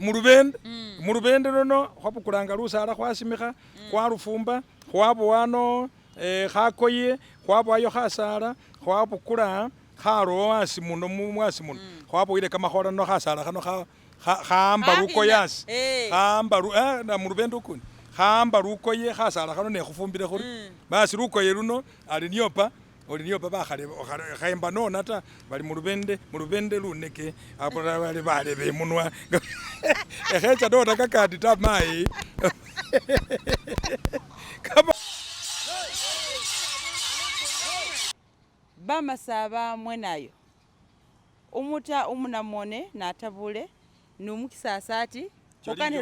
Mulubende, mulubende luno khwabukulanga lusala khwasimikha, khwalufumba, khwabowa ano khakoye, khwabowayo khasala, khwabukula khalowo asi muno asi muno, khwaboyile kamakhola nono khasala khano kha khaamba lukoye asi, khaamba na mulubende ukundi, khaamba lukoye khasala khano nekhufumbile khuri, basi lukoye luno ali niopa oli niopa bakhale khemba nona ta, bali mulubende mulubende luneke bali baleba imunwa ekhecha nona kakandi ta mayi Bamasaba mwenayo, umuta umunamone natabule numukisasa ati khukanikha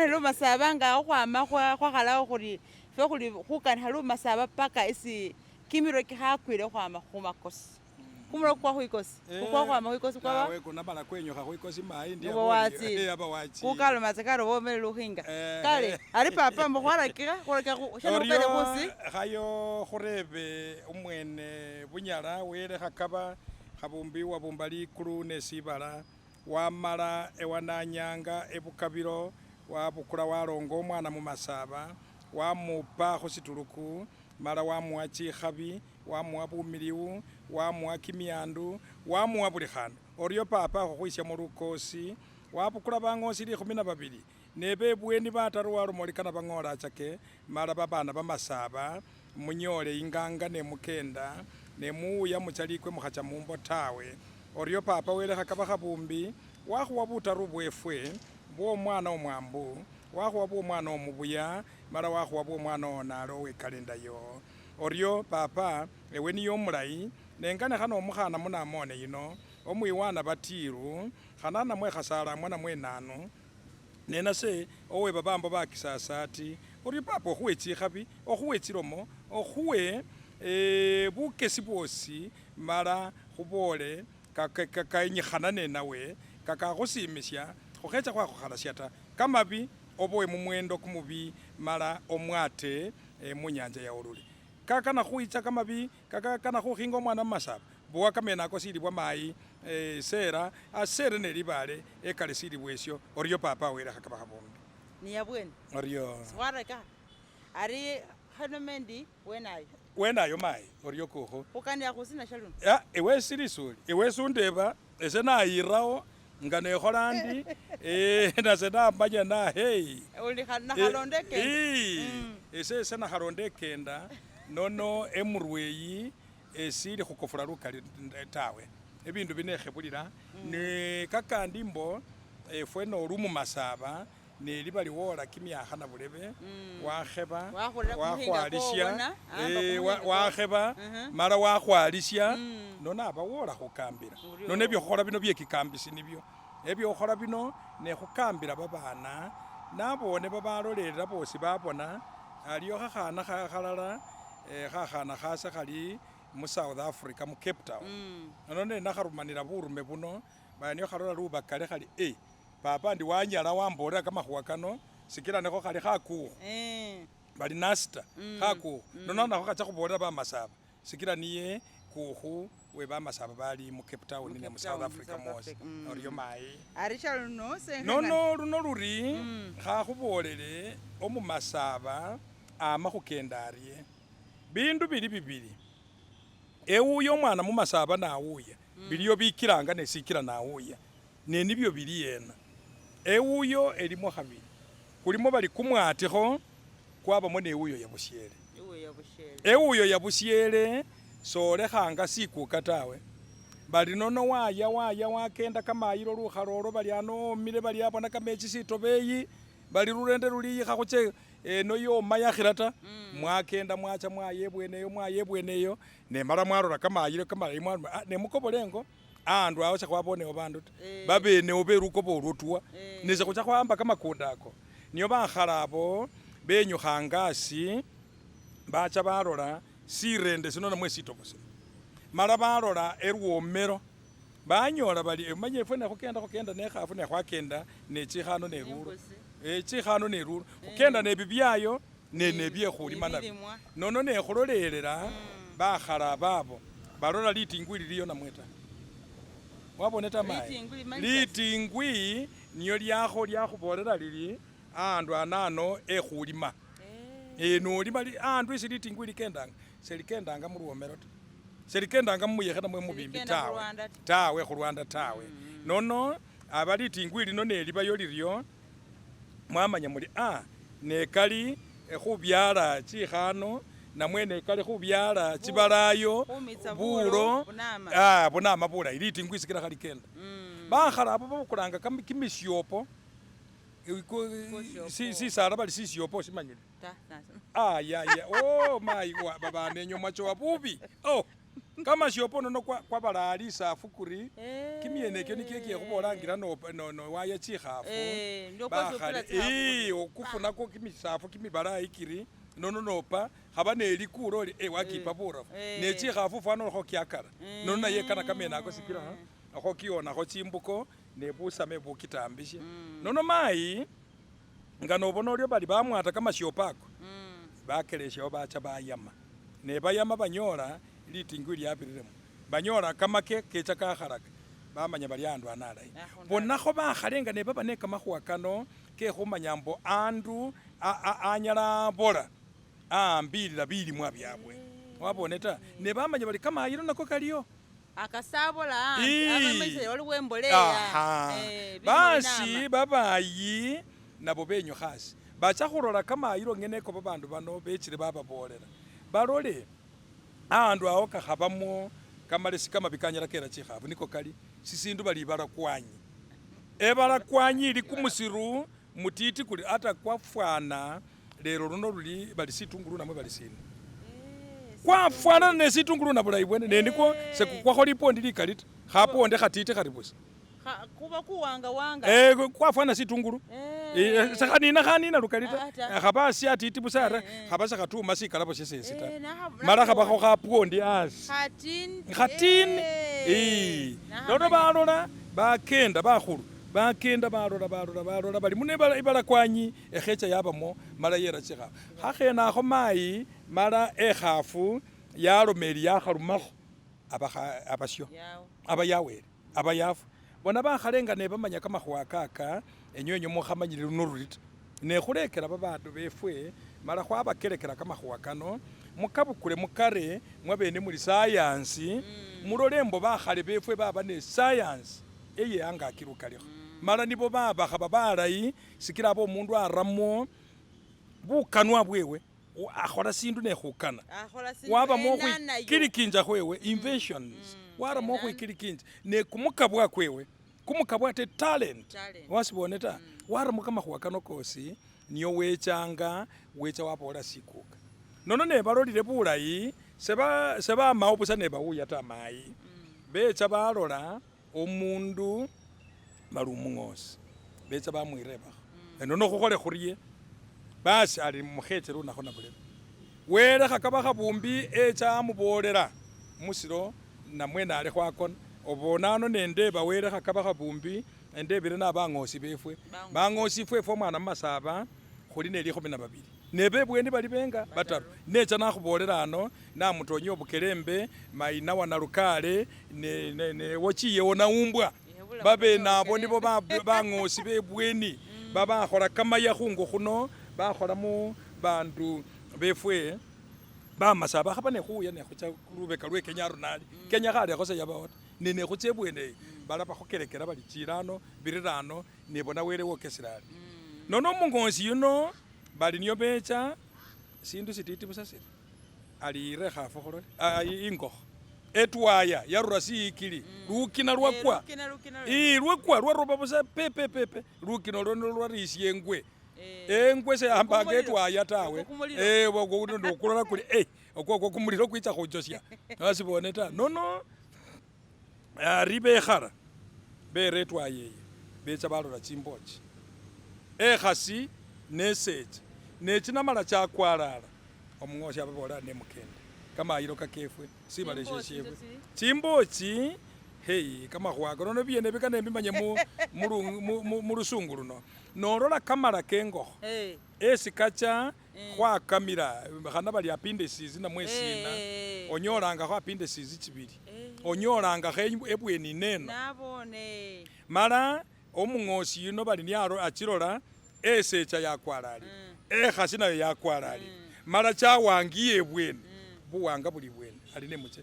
lumasaba nga khukhwama khwakhalawo khuri fwe khuli khukanikha lumasaba paka isi kimirwe kikhakwile khukhwama khumakosi. Kumurwe kukwa khwikosi, kukwa khukhwama khwikosi kwaba Nawe kunamala kwenyukha khwikosi mayi ndi Uba watsile. aba watsile. Kukaloma tsa kari womele lukhinga. Kale ari papa mbo khwarakikha khurakikha shana Orio khupele khusi. Khayo khurebe umwene bunyala wele khakaba khabumbi wabumba likulu ne sibala wamala ewananyanga ebukabilo wabukula walonga omwana mumasaba wamupa khusituluku mala wamuwa chikhabi wamuwa bumiliyu wamuwa kimiandu wamuwa buli khandu. Orio papa khukhwishamo lukosi wabukula bang'osi 12 ne bebweni bataru waloma ori kana bang'olachake mala babana bamasaba munyole inganga nemukenda nemuwuya mucha likwe mukhacha mumbo tawe. Orio papa wele khakaba khabumbi wakhuwa butaru bwefwe bwomwana omwambu wakhuwa bwomwana omubuya mala wakhuwa bwomwana owonale owekalenda yo. Orio papa ewe niye omulayi nenganekhana omukhana munamone yino omwiwana batilu khana namwe khasalamwa namwe nanu nenase owe babambo bakisasa ati orio papa okhuwe chikhabi okhuwe chilomo okhuwe bukesi bwosi mala khubole kakenyikhana nenawe kakakhusimisya khukhecha khwakhukhalasya ta kamabi obowe mumwendo kumubi mala omwate munyanja ya olule kakana khukhwicha kamabi kakana khukhinga omwana mumasaba bowa kamene ako silibwa mayi sera asere nelibale ekale silibwa esyo orio papa wele khakaba khabumbi. Niyabwene. Orio. Sikhwarakikha ari khanomendi wenayo. Wenayo mayi orio kukhu. Khukanila khusina shaluno. Ewe silisuli ewe sundeba ese nayirawo nga nekhola ndi nase namanya na hey. Uli nakhalonda ekenda. Ese nakhalonda ekenda nono emurweyi esili khukofula lukali tawe ebindu bino ekhebulila ne kakandi mbo efwe noli mumasaba neliba liwola kimiakha nabulebe wakheba wakhwalisya wakheba mala wakhwalisya nono aba wola khukambila nono ebyokhukhola bino byekikambi sinibyo ebyokhukhola bino nekhukambila babana nabone babalolelela bosi babona aliyo khakhana khalala khakhana khase khali mu South Africa mu Cape Town nono nenakharumanila burume buno nio khalola lubakale khali papa ndi wanyala wambolela kamakhuwa kano sikila nikho khali khakukhu bali nasita khakukhu nono nakho khacha khubolela bamasaba sikila niye kukhu we bamasaba bali mu Cape Town ne mu South Africa mwosi orio mayi. Nono luno luri khakhubolele omumasaba ama khukenda arie bindu bili bibili ewuya omwana mumasaba nawuya biliyo bikilanga nesikila nawuya nenibyo bili yena ewuyo elimo khabili kulimo bali kumwatikho kwabamo newuyo yabusyele ewuyo yabusyele solekhanga sikuka tawe bali nono waya waya wakenda kamayilo lukhalo olwo bali ano omile bali abona kamechi sitobeyi bali lurende luliyikha khuche eno yoma yakhila ta mwakenda mwacha mwaya ebweneyo mwaya ebweneyo nemala mwalola kamayilo kamalayi nemukobola engo andu awo sekhwabonewo bandu ta babenewo belukoba olwo tuwa nesekhucha khwamba kamakunda ako niyo bakhala abo benyukhanga asi bacha balola sirende sino namwe sitobo sino mala balola elwomelo banyola bali omanye efwe nekhukenda khukenda nekhafu nekhwakenda nechikhano nelulo chikhano nelulo khukenda nebibyayo nebyekhulima nabyo nono nekhulolelela bakhala babo balola litingwi liliyo namwe ta. Wabone ta mayi? Litingwi limanyisa Litingwi nio lyakho lyakhubolela lili andu anano ekhulima. Nolima andu esi litingwi likendanga selikendanga mulwomelo ta, selikendanga mumuyekhe namwe mubimbi Selikenda tawe khulwanda ta. Tawe khulwanda tawe. Nono aba litingwi lino nelibayo lirio mwamanya muli a nekali khubyala chikhano namwe nekali khubyala chibalayo Khumitsa bulo bulo bunama. Bunama bulayi litingwi sikila khalikenda. Bakhala abo babukulanga kimisyopo Kusyopo. Sisala bali sisyopo osimanyile? Ta, nasi. Ayaya oh mayi babana enywe mwachowa bubi oh kamasyopo nono kwabalaya lisafu kuri kimyene ekyo nikyo kyekhubolangila nowaya chikhafu Ndio kwesi bakhale upila tsikhafu ii okufunako kimisafu kimibalayi kiri nono nopa khaba nelikule ori wakipa burafu nechikhafu fwana ori khokyakala nono naye ekana kamene ako sikila khokionakho chimbuko nebusame bukitambisye. Nono mayi nga nobona oryo bali bamwata kamasyopo ako bakelesyawo bacha bayama nebayama banyola litingwi lyabiriremo banyola kamake kecha kakhalaka bamanya bali andu ano alayi. Bonakho bakhale nga nebaba nekamakhuwa kano kekhumanya mbo andu anyala abola aambilila bilimwa byabwe wabone ta nebamanya bali kamayilo nako kaliyo. Akasabola Ii. abamanyisa waliwo embolea Aha. bilimo Basi binama. babayi nabo benyukha asi bacha khulola kamayilo ngeneko babandu bano bechile bababolela balole andu awo kakhabamo kamalesi kamabi kanyala kera chikhafu niko kali sisindu bali ibalakwanyi ebalakwanyi ili kumusiru mutiti kuli ata kwafwana lelo luno luli bali situngulu namwe bali sina kwafwanana ne situngulu na bulayi bwene nendikwo sekukwakho lipondi likali ta khaponde khatiti khari busa. Kuba kuwanga wanga. Kwafwana situngulu sekhanina khanina lukali ta. Ah, ta. Khaba asi atiti busa ara khaba sekhatuma sikalabo syesesi ta mala khabakho khapwondi asi Khatini. Khatini nono balola bakenda bakhulu bakenda balola balola balola bali muno ibalakwanyi ekhecha yabamo mala yera chikhafu khakhenakho mayi mala ekhafu yaloma eli yakhalumakho abasyo aba yawele aba yafwa. Bona bakhale nga nebamanya kamakhuwa kaka enywe mukhamanyile luno luri ta nekhulekela babandu befwe mala khwabakelekela kamakhuwa kano mukabukule mukare mwabene muli science mulole mbo bakhale befwe baba ne science eye angaki lukalikho mala nibo babakhaba balayi sikila abe omundu aramo bukanwa bwewe akhola sindu nekhukana wabamo khwikilikinja khwewe inventions waramo khwikilikinja nekumukabwa kwewe kumukabwa ate talent wasibone ta waramo kamakhuwa kano kosi niyo wechanga wecha wabola sikuka nono nebalolile bulayi sebamawo busa nebawuya ta mayi becha balola omundu bali umung'osi becha bamwirebakho nono khukhole khurie basi ali mukheche lunakho nabulebe wele khakaba khabumbi echa amubolela musilo namwe nali khwakona obonano nendeba wele khakaba khabumbi endebile na bang'osi befwe bang'osi ifwe efwe omwana mumasaba khuli ne 12 nebebweni bali benga bataru necha nakhubolela ano namutonya obukelembe maina wa nalukale wochiyewo naumbwa babenabo nibo bang'osi bebweni babakhola kamaya khungo khuno bakholamo bandu befwe bamasaba khaba nekhuya nekhucha lubeka lwe Kenya runali Kenya khalekho seyabawo ta nenekhucha ebweneyo bala bakhukelekela bali chirano birirano nebona wele wokesele ari nono omung'osi yuno bali niyo becha sindu sititi busa siri ali ire ekhafu khulole ingokho etwaya yarura siyikili lukina lwakwa lwakwa lwaroba busa pepepepe lukina olwo lwarisya engwe engwe seyambanga etwaya tawe nokulola kuli okwokwo kumulilo kwicha khuchosya wasibone ta nono ari bekhala bera etwaya eyo becha balola chimbochi ekhasi nesecha nechinamala chakwalala omung'osi ababola nemukende kamayilo kakefwe sibala esyo shefwe chimbochi heyi kamakhuwa ako nono byene bikana embimanye mulusungu luno nolola kamala kengokho esi kacha khwakamila khana bali appendices namwe sina. Onyolangakho appendicitis chibili. Onyolangakho ebweni neno. Nabone. Mala omung'osi yuno bali niye achilola esecha yakwalalile. Ekhasi nayo yakwalalile. Mala chawangiye ebweni. Buwanga buli bweni ali nemuche.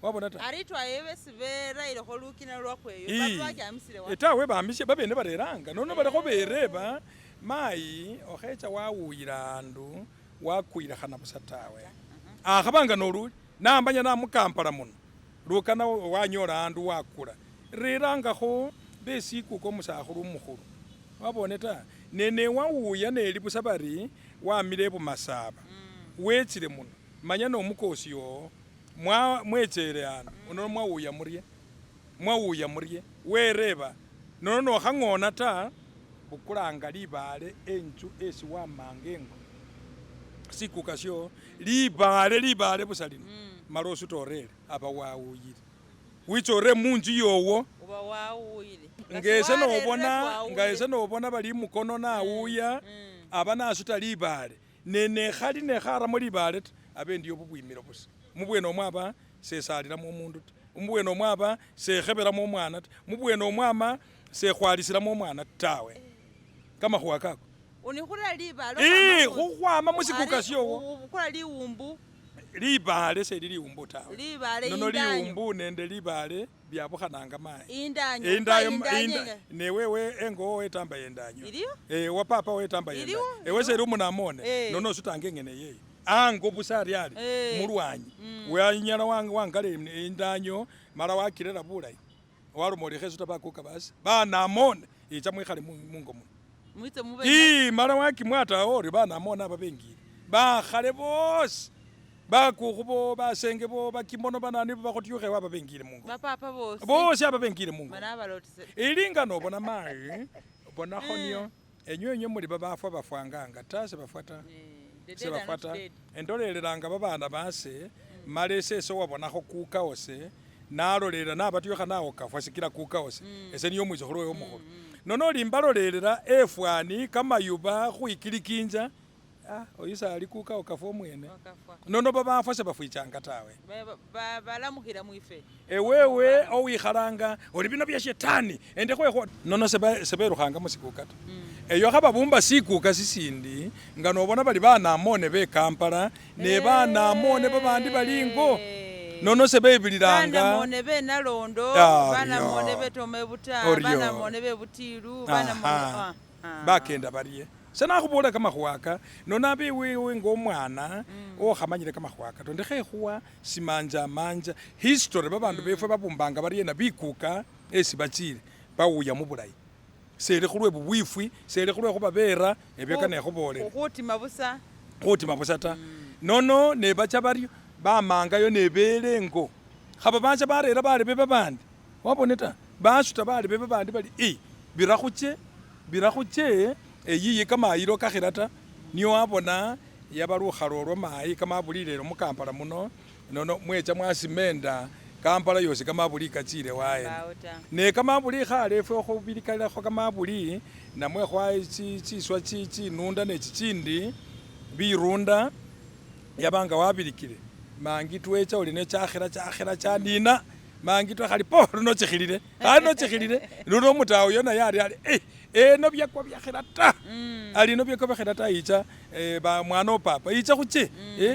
Wabona ta? Ari itwaye besi berayilekho lukina lwakweyo bakyamisile wa? Tawe bamishe babene bareranga nono balikho bereba mayi okhecha wawuyila andu wakwilekhana busa tawe. Akhabanga noluli nambanya namukampala muno lukana wanyola andu wakula rerangakho besikuka omusakhulu omukhulu wabone ta nene wawuya neli busa bari wamile ebumasaba wechile muno manya nomukosi owo mwechele ano nono mwawuya murye mwawuya murye wereba nono nokhang'ona ta bukulanga libale enchu esi wamanga engo sikuka syo libale libale busa lino mala osuta orere aba wawuyile wicha ore munju yowo uba wawuyile nga ese nobona bali mukono nawuya aba nasuta libale nenekhali nekharamo libale ta abe ndiyo bubwimilo busa mubwene omwo aba sesalilamo omundu ta mubwene omwo aba sekhebelamo omwana ta mubwene omwo ama sekhwalisilamo omwana tawe kamakhuwa kako unikhura libale khukhwama musikuka syowo ubukula liwumbu libale seli liwumbu tawe libale nono liwumbu nende libale byabukhananga mayi indanyo indayo newewe engo wetamba yendanyo iliyo wa papa wetamba yendanyo ewe seli umunamone nono osutanga engene yeyo ango busa ari ali mulwanyi wanyala wangala indanyo mala wakirera bulayi waloma oli khesuta bakuka basi banamone icha mwikhale mungo muno mwitse mube mala wakimwatawo ori banamone aba bengile bakhale bosi bakukhu bo basenge bo bakimono banani bakhutyukhe aba bengile mungo bapapa bosi bosi aba bengile mungo mana abalotise ilinga nobona mayi bonakho niyo enywe muli babafwa bafwanganga ta sebafwa ta sebafwa ta endolelelanga babana base mala ese wabonakho kuka ose nalolela nabatyukha nawo kafwa sikila kuka ose ese niyo omwitsukhulu wewe omukhulu nono oli mbalolelela efwani kamayuba khwikilikinja oyu sali kuka okafwa omwene nono babafwa sebafwichanga tawe balamukhila mwife ewewe owikhalanga oli bino bya shetani ende khwekhwa nono sebelukhanga musikuka ta eyo khababumba sikuka sisindi nga nobona bali banamone be Kampala ne banamone babandi balingo nono sebebililanga banamone be Nalondo banamone betoma ebuta banamone bebutilu banamone bakenda barye senakhubola kamakhuwa aka nono abe wewe ng'omwana okhamanyile kamakhuwa aka tonde khekhuwa simanja manja history babandu befwe babumbanga baryena bikuka esi bachile bawuya mubulayi seli khulwe bubwifwi seli khulwe khubabera ebyo kanekhubolele khutima busa khutima busa ta nono nebacha baryo bamangayo nebele engo khaba bacha barera barebe babandi wabone ta basuta barebe babandi bali birakhuche birakhuche eyiyi kamayilo kakhila ta niyo wabona yaba lukhalo olwo mayi kamabuli lelo mukampala muno nono mwecha mwasimenda Kampala yosi kamabuli kachile waena ne kamabuli khale efwe khubilikalakho kamabuli namwe khwa chiswa chinunda ne chichindi birunda yabanga wabilikile mangi twecha oli ne chakhila chakhila chanina mangi twakhali po luno chikhilile khali nochikhilile luno omutawu yo naye ari ali eno byakwa byakhila ta ali eno byakwa byakhila ta icha mwana opapa icha khuche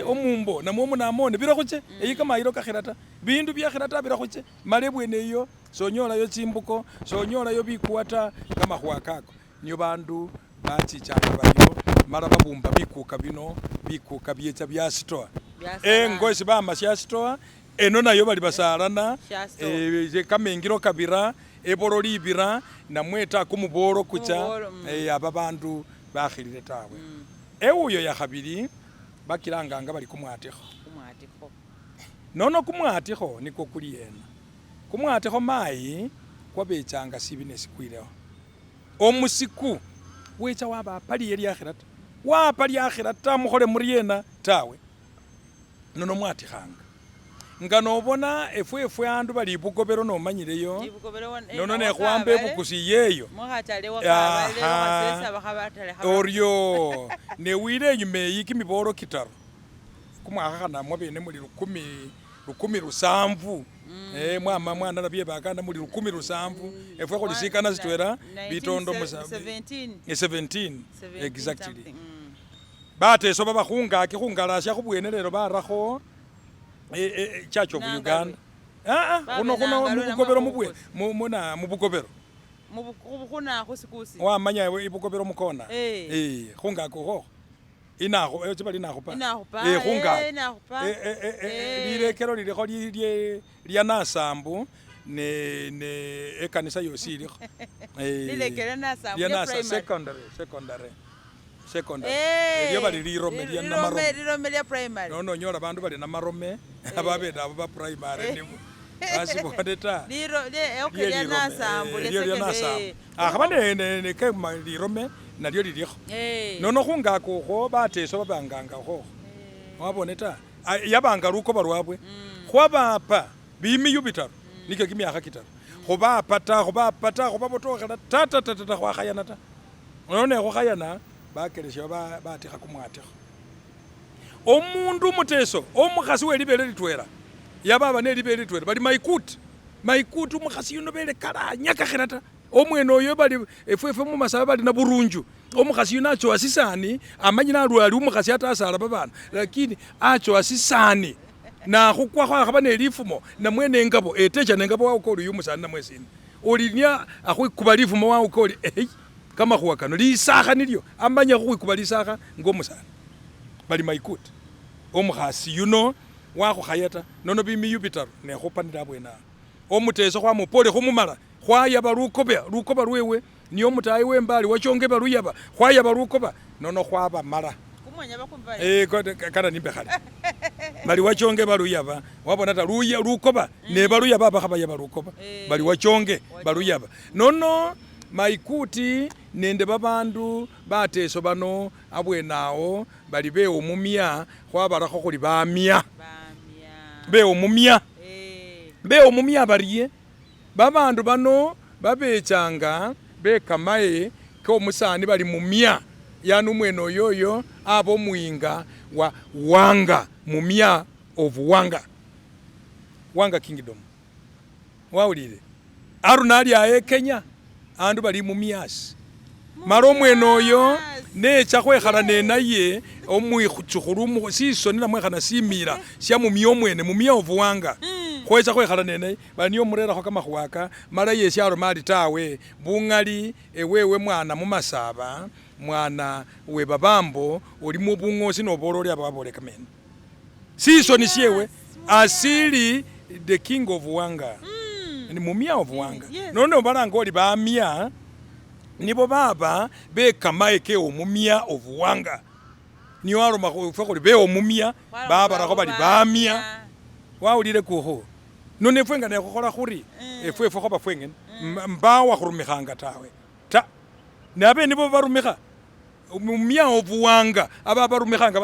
omumbo namwe omunamone bira khuche eyi kamayilo kakhila ta bindu byakhila ta bira khuche mala ebwene eyo sonyolayo chimbuko sonyolayo bikuwa ta kamakhuwa kako niyo bandu bachichanga baryo mala babumba bikuka bino bikuka byecha byasitoa engo esi bama syasitoa eno nayo bali basalana kamengilo kabira ebolo libira namwe ta kumubolo kucha aba bandu bakhilile tawe ewuyo ya khabili bakilanganga bali kumwatikho nono kumwatikho nikwo kuli ena kumwatikho mayi kwabechanga sibi nesikwilewo omusiku wecha wabapa liye lyakhila ta wapa lyakhila ta mukhole muryena tawe nono mwatikhanga nga nobona efwefwe andu bali ibukobelo nomanyileyo nono nekhwamba ebukusi yeyo oryo newile enyuma eyi kimibolo kitaru Kumwakha khana mwabene muli lukumi lukumi lusanvu mwama mwanala bye bakanda muli lukumi lusanvu efwe khuli sikana sitwela bitondo musanvu 17 17 exactly something. Bateso baba khungaki khungalasya khubwene lelo barakho Church of Nangalwe. Uganda. Ah, khuno khuno Nangalwe mubukobero namwe mubwe muna mubukobero Khuna khusikusi wamanya ewe ibukobero mukona Eh. khungaki ukhokho inakhu sibali inakhupa Inakhupa, khungaki inakhupa. Lilekelo lilikho lya nasambu ne ne ekanisa yosi ilikho Lilekelo lya Nasambu, lya lya Nasa primary. secondary secondary secondary elyo bali lirome lya namarome Lirome lya primary. Nono onyola bandu bali namarome ababene abo ba primary nibo basibone ta. Liro lye okay lya Nasambu lya lyo lya secondary. Nasambu akhaba ne ke lirome nalyo lilikho. Nono khungaka ukhwo bateso babanganga ukhokho wabone ta yabanga lukoba lwabwe khwabapa bimiyu bitaru nikyo kimyakha kitaru khubapa ta khubapa ta khubabotokhela ta ta ta ta khwakhayana ta nono nekhukhayana bakelesya batikha kumwatikho. Omundu umuteso omukhasi we libele litwela yababa ne libele litwela bali maikuti maikuti omukhasi yuno bele kalanyakakhila ta omwene oyo bali efwefwe mumasaba bali naburunju omukhasi yuno achowa sisani amanyi nalwali omukhasi ata asala babana lakini achowa sisani nakhukwakho akhaba nelifumo namwe nengabo etecha nengabo wawuka oli uyu umusani namwe sina olinya akhwikuba lifumo wawuka oli eyi kamakhuwa kano lisakha nilyo amanya khukhwikuba lisakha nga omusani bali maikuti omukhasi yuno wakhukhaya ta nono bimiyu bitaru nekhupanila abwene awo omuteso khwamupole khumumala khwayaba lukoba lukoba lwewe niyo omutayi wembali wachonge baluyaba khwayaba lukoba nono khwabamala. Kumwenya bakumva. Kana nimbe khale bali wachonge baluyaba wabona ta luya lukoba ne baluyaba bakhabayaba lukoba bali wachonge baluyaba nono maikuti nende babandu bateso bano abwene awo bali beomumya khwabarakho khuli bamya Bamya. Beomumya beomumya barie babandu bano babechanga bekamaye komusani bali mumya yani umwene oyoyo aba omuyinga wa wanga mumya of wanga wanga kingdom wawulile aruna ali awo ekenya andu bali mumyasi mala omwene oyo necha khwekhala nenaye omwikhuchukhulu sisoni namwe khana simila sya mumya omwene mumya of wanga khwecha khwekhala nenaye bali niyo omurerakho kamakhuwa aka mala yesi aloma ali tawe bungali ewewe mwana mumasaba mwana we babambo olimo bungosi nobola oli aba wabole kamene sisoni syewe asili the king of wanga ni mumya of wanga. Nono balanga oli bamya nibo baba bekamaye ke omumya of wanga niyo aloma fwe khuli beomumya babarakho bali bamya wawulile kukho nono efwe nga nekhukhola khuri efwe efwe khoba fwengene mbawa khurumikhanga tawe ta nabe nibo barumikha mumya of wanga aba barumikhanga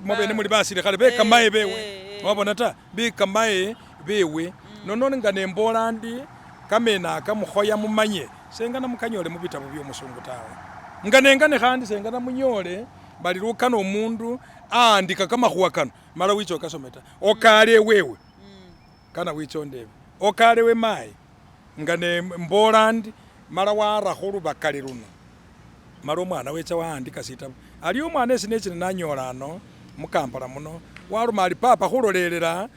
mwabene muli basilikhale bekamaye bewe wabona ta bekamaye bewe nono nga nembola ndi kamene aka mukhoya mumanye sengana mukanyole mubitabu bya omusungu tawe nga nengane khandi sengana munyole bali lukana omundu aandika kamakhuwa kano mala wicha okasome ta okale ewewe kana wicha ondebe okale we mayi nga ne mbola ndi mala warakho lubakali luno mala omwana wecha waandika sitabu aliyo omwana esi nechile nanyola ano mukampala muno waloma ali papa khulolelela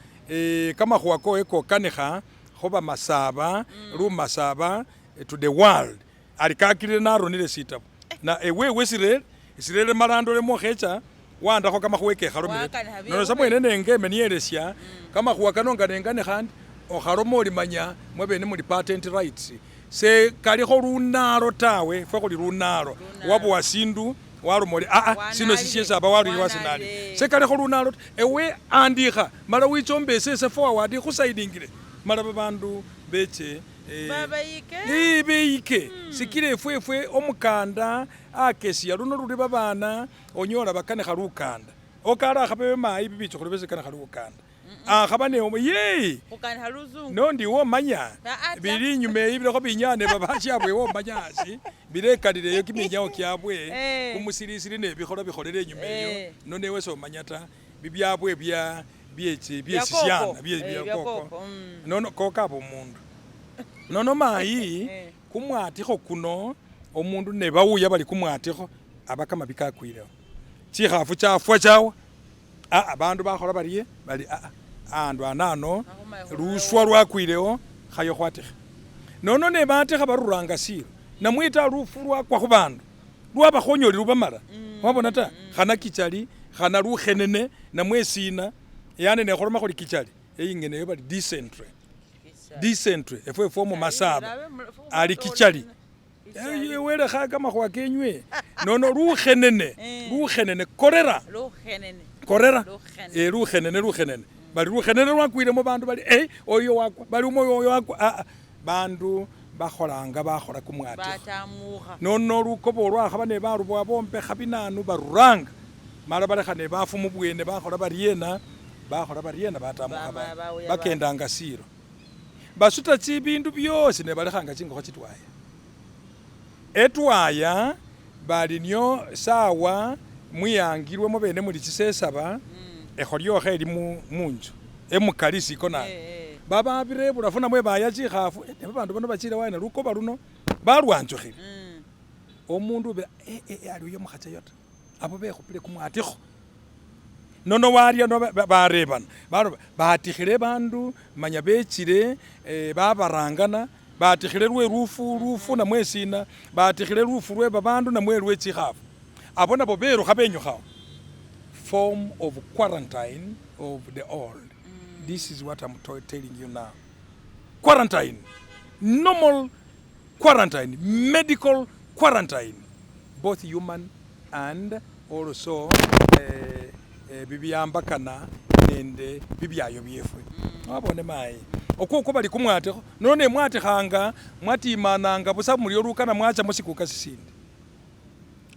kamakhuwa kowe kokanikha khuba masaba lumasaba to the world ali kakilile naronile sitabu na ewewe sirere sirere mala ndolemo khecha wandakho kamakhuwa kekhalomile Wakanikha nono samwene nengeme niyelesya kamakhuwa kano nga nengane khandi okhaloma olimanya mwabene muli patent rights se kalikho lunalo tawe fwe khuli lunalo wabowa sindu waloma oli aa sino sisiesi aba walwile wasinalile sekalikho lunalo ewe andikha mala wicha ombesese forward khusayiningile mala babandu beche Babayike. Beyike sikila efwefwe omukanda akesya luno luli babana onyola bakanikha lukanda okala akhabewe mayi bibichukhulu besi kanikha lukanda. Akhaba ne ye Khukanikha luzungu. Nondi iwe omanya Aa ta. Bili inyuma eyi bilikho binyaya ne babashabwe iwe omanya asi bilekalile eyo kiminyawo kyabwe Eh. kumusilisili ne bikholwa bikholele inyuma eyo Eh. nono ewe somanya ta bibyabwe bya byechi Bya bye sisiana koko. bye Eh, bya bya koko koko, mm. Nono koko aba omundu nono mayi Eh. kumwatikho kuno omundu ne bawuya bali kumwatikho aba kamabi kakwilewo chikhafu chafwa chawa aa bandu bakhola barye bali aa andu anano luswa lwakwilewo khayo khwatikha nono ne batikha baruranga silo namwe taa lufu lwakwa khubandu lwabakhonyoli lubamala wabona ta khana kichali khana lukhenene namwe sina yani nekhuloma khuli kichali eyingene eyo bali dysentery dysentery efwe fwo mumasaba ali kichali welekha kamakhuwa kenywe nono lukhenene Eh. lukhenene korera Lukhenene. korera Lukhenene. eh lukhenene lukhenene bali lukhenene lwakwilemo bandu bali eh oyo wakwa bali umoyo oyo wakwa ah, ah. Bandu bakholanga bakhola kumwatikho Batamukha. Nono lukobo lwakhaba ne barubowa bombekha binanu baruranga mala balekha ne bafu mubwene bakhola baryena bakhola baryena batamukha Bamala bawuya bakendanga silo basuta tsibindu byosi ne balekhanga tsingokho tsitwaya etwaya bali nio sawa mwiyangilwe mubene muli tsisesaba ekholyokha eli munzu emukali sikonanga Eh, eh. bababira ebulafu namwe baya tsikhafu ne babandu bano batsile wayena lukoba luno balwanzukhile Mm. omundu ubira eh, eh, ali uyo mukhachayo ta abo bekhupile kumwatikho nono warya no barebana baloba batikhile bandu manya bechile eh, babarangana batikhile lwe lufu lufu namwe sina batikhile lufu lwe babandu namwe lwe tsikhafu abo nabo berukha benyukhawo form of quarantine of the old. This is what I'm telling you now. Quarantine, normal quarantine, medical quarantine, both human and also eh, eh, bibyambakana nende bibyayo byefwe. Wabone mayi okwokwo bali kumwatikho nono nemwatikhanga mwatimananga busa mulio lukana mwacha musikuka sisindi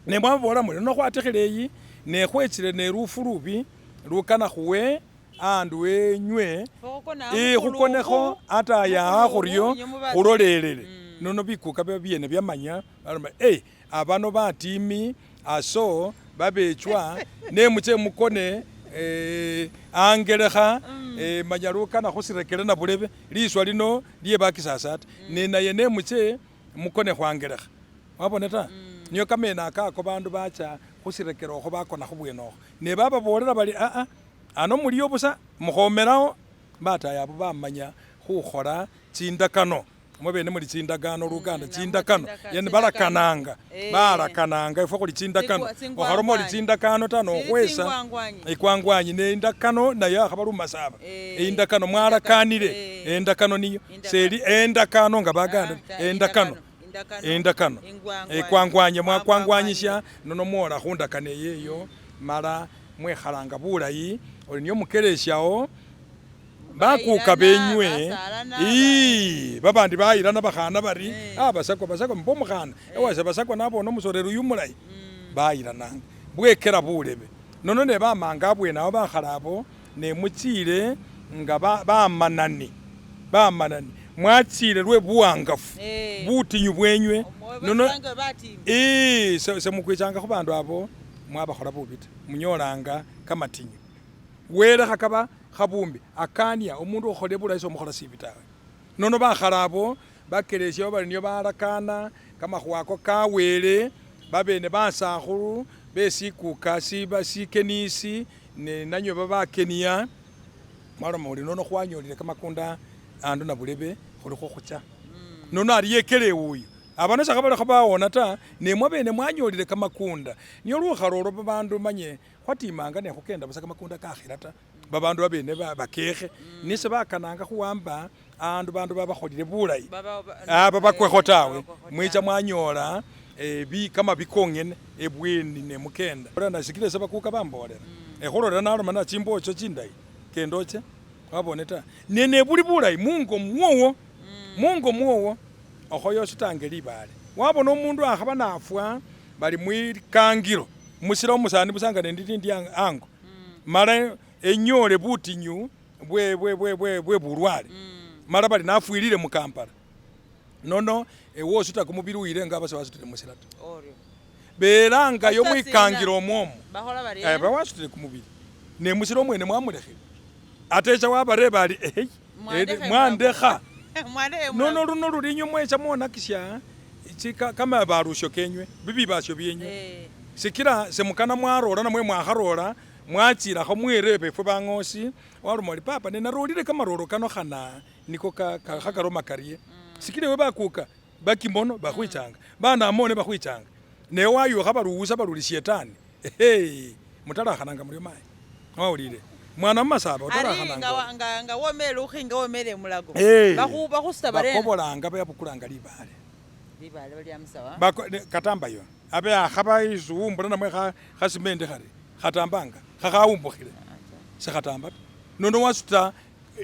nemwabola muri nono khwatikhile eyi nekhwechile nelufu lubi lukana khuwe andu wenywe Fo khukona Eh, khukonekho ata yaha khuryo khulolelele nono bikuka bya byene byamanya baloma eh abano batimi aso babechwa nemuche mukone eh, angelekha eh, manya lukana khusirekele nabulebe liswa lino lye bakisasa ata nenaye nemuche mukone khwangelekha wabona ta niyo kamene akako bandu bacha khusirekele okho bakona khubwene okho nebababolela bali aa ano muliyo busa mukhomelawo batayi abo bamanya khukhola tsindakano mwabene muli tsindakano luganda tsindakano tsindaka- yani balakananga Eh. balakananga efwe khuli tsindakano Tsingwa- okhaloma oli tsingwangwanyi. tsindakano ta Tsili nokhwesa tsingwangwanyi. ikwangwanyi neindakano nayo akhaba lumasaba Eh. eindakano mwalakanile Eh. endakano niyo Indakano. seli endakano nga baganda Ah, ta- endakano indakano. endakano Ingwangwanyi. ekwangwanye mwakwangwanyisha nono mwola khundakano eyeyo mala mwekhalanga bulayi oli niyo mukeleshawo bakuka Bayilana, benywe basalana, ii babandi bayilana bakhana bari Eh. ah basakwa basakwa mbo omukhana ewase basakwa nabona omusoreri uyu mulayi bayilananga bwekela bulebe nono ne bamanga abwene abo bakhala abo nemuchile nga bamanani bamanani mwatsile lwe buwangafu Eh. butinyu bwenywe nono Nono batimi. ii semukwichanga khubandu abo mwabakhola bubi ta munyolanga kamatinyu wele khakaba khabumbi akania omundu okhole bulayi somukhola sibi tawe nono bakhala abo bakelesya bali niyo balakana kamakhuwa ako kawele babene basakhulu besikuka siba sikenisi ne nanywe babakeniya mwaloma uli nono khwanyolile kamakunda andu nabulebe khuli khukhucha nono ari yekele uyu abano sekhabalekha bawona ta nemwe bene mwanyolile kamakunda niyo lukhalo olwo babandu manye khwatimanga nekhukenda busa kamakunda kakhila ta babandu babene bakekhe nise bakananga khuwamba andu bandu babakholile bulayi Baba- babakwekho tawe babakwekho mwicha tawe. mwanyola kamabi kongene ebweni nemukenda nasikile ese bakuka bambolela ekhulolela naloma na chimbocho chindayi kenda oche wabone ta nenebuli bulayi mungo mwowo mungo mwowo okhoya osutange libale wabona omundu akhaba nafwa bali mwikangilo musila omusani busa nga nendili ndi ango mala enyole butinyu bwe bwe bwe bwe bwe bulwale mala bali nafwilile mukampala nono ewe osuta kumubili uyile nga aba sewasutile musila ta. Oryo. Belangayo Basuta sina? mwikangila omwomo Bakhola barye? Bawasutile kumubili ne musila omwene mwamulekhile ate echa wabareba ali eheyi Mwandekha mwandekha Mwandekha nono luno luli inywe mwecha mwonakisya kamabalusyo kenywe bibibasyo byenywe sikila semukana mwarola namwe mwakharola mwachilakho mwerebe efwe bang'osi waloma oli papa nenarolile kamaroro kano khana niko khakaloma karye sikila ewe bakuka bakimono bakhwichanga banamone bakhwichanga newe wayukha baluwusa baluli shetani ehe mutarakhananga muryo mayi wawulile mwana mumasaba ari utarakhananga nga nga nga womele lukhinga womele mulago bakhusuta barena bakobolanga babukulanga libale libale balyamisawa katambayo abe akhaba isuwumbula namwe khasimende khari khatambanga khakhawumbukhile sekhatamba ta nono wasuta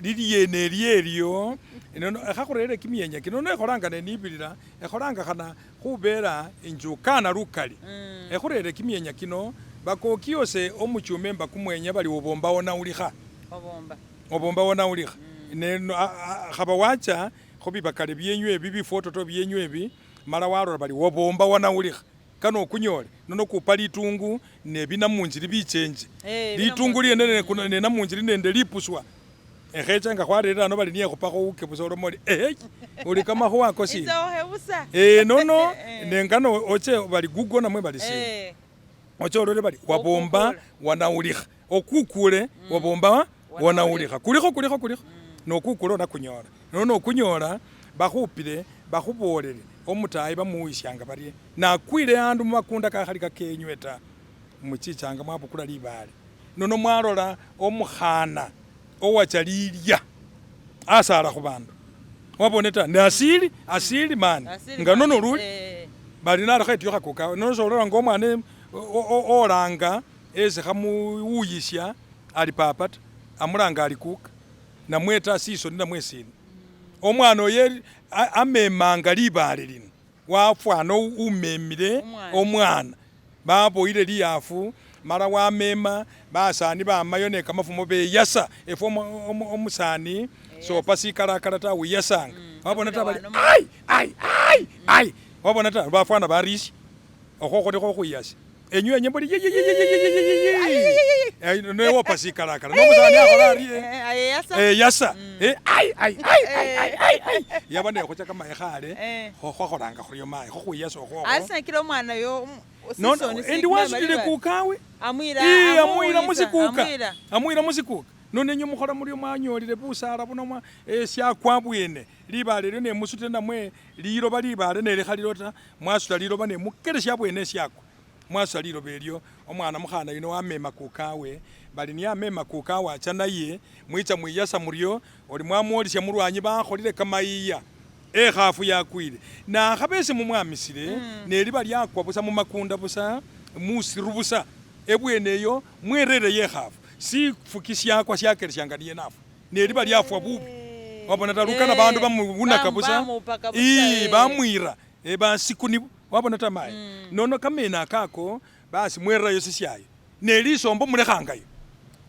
lilyene elyo nono khakhurere kimyenya kino nono ekholanga nenibilila ekholanga khana khubela injukana lukali ekhurere kimyenya kino bakokiose omuchume mba kumwenya bali obomba wonawulikha obomba obomba wonawulikha khaba wacha khubibakale byenywe ebi bifototo byenywe ebi mala walola bali wobomba wanawulikha kano okunyole nono kupa litungu nebinamunjili bichenje litungu lyene nenamunjili nende lipuswa ekhecha nga khwarerere ano bali niye khupakho uke busa olomo oli ehe oli kamakhuwa ako sina itsa busa nono nengano oche bali google namwe bali sina oche olole bali wabomba wanawulikha okukule wabomba wanawulikha kulikho kulikho kulikho nokukula onakunyola nono okunyola bakhupile bakhubolele omutayi bamuwisyanga barye nakwile andu mumakunda kakhali kakenywe ta muchichanga mwabukula libale nono mwalola omukhana owacha lilya asala khubandu wabone ta ne asili asili mani nga nono luli bali nalekha etyukha kukawe nono solola nga omwana olanga esi khamuwuyisya ali papa ta amulanga ali kuka namwe ta sisoni namwe sina omwana oyo amemanga libale lino wafwana umemile omwana baboyile liyafu mala wamema basani bamayo ne kamafumo beyasa efwe omusani sopa sikalakala ta wiyasanga wabona ta bali ai ai ai ai wabona ta bafwana barisya okhokho nikho khukhwiyasya enywe enye mbuli newopa sikalakala nomusani akhola arye eyasa ai ai ai ai ai ai yaba nekhucha kamaye khale khwakholanga khuryo mayi khukhwiyasa okhwokho asinakila omwana yo endi wasutile kukawe amwila musikuka amwila musikuka nono enywe mukhola muryo mwanyolile busala buno syakwa bwene libale elyo nemusutile namwe liloba libale nelikhalilo ta mwasuta liloba nemukelesya bwene syakwa mwasuta liloba elyo omwana mukhana yuno wamema kukawe bali niye amema kukawe acha naye mwicha mwiyasa muryo oli mwamwolisya mulwanyi bakholile kamayiya ekhafu yakwile nakhaba esi mumwamisile neliba lyakwa busa mumakunda busa musiru busa ebwene eyo mwerere yekhafu sifuki syakwa syakelesyanga niye nafwa neliba lyafwa bubi wabona ta lukana bandu bamuwunaka busa bamwira basiku nibo wabona ta mayi nono kamene akako basi mwererayo sisyayo nelisombo mulekhangayo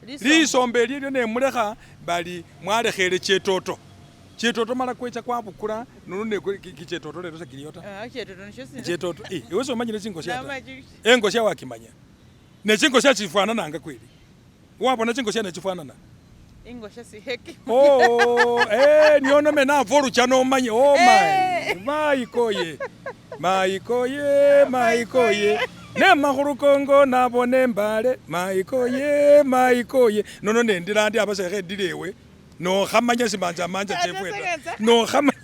lisombo elyo nemulekha bali mwalekhele chetoto chetoto mala kwecha kwabukula nono kichetoto lero sekiliyo ta chetoto iwe somanyile chingosya ta engosya wakimanya nechingosya chifwanananga kweli wabona chingosya nechifwanana ingosya siheki niono mena avorucha nomanye oh my maikoye maikoye maikoye nemakhulukongo nabona embale maikoye maikoye nono nendila ndi abasekhe endilewe nokhamanya simanja manja chefwe ta nokhamanya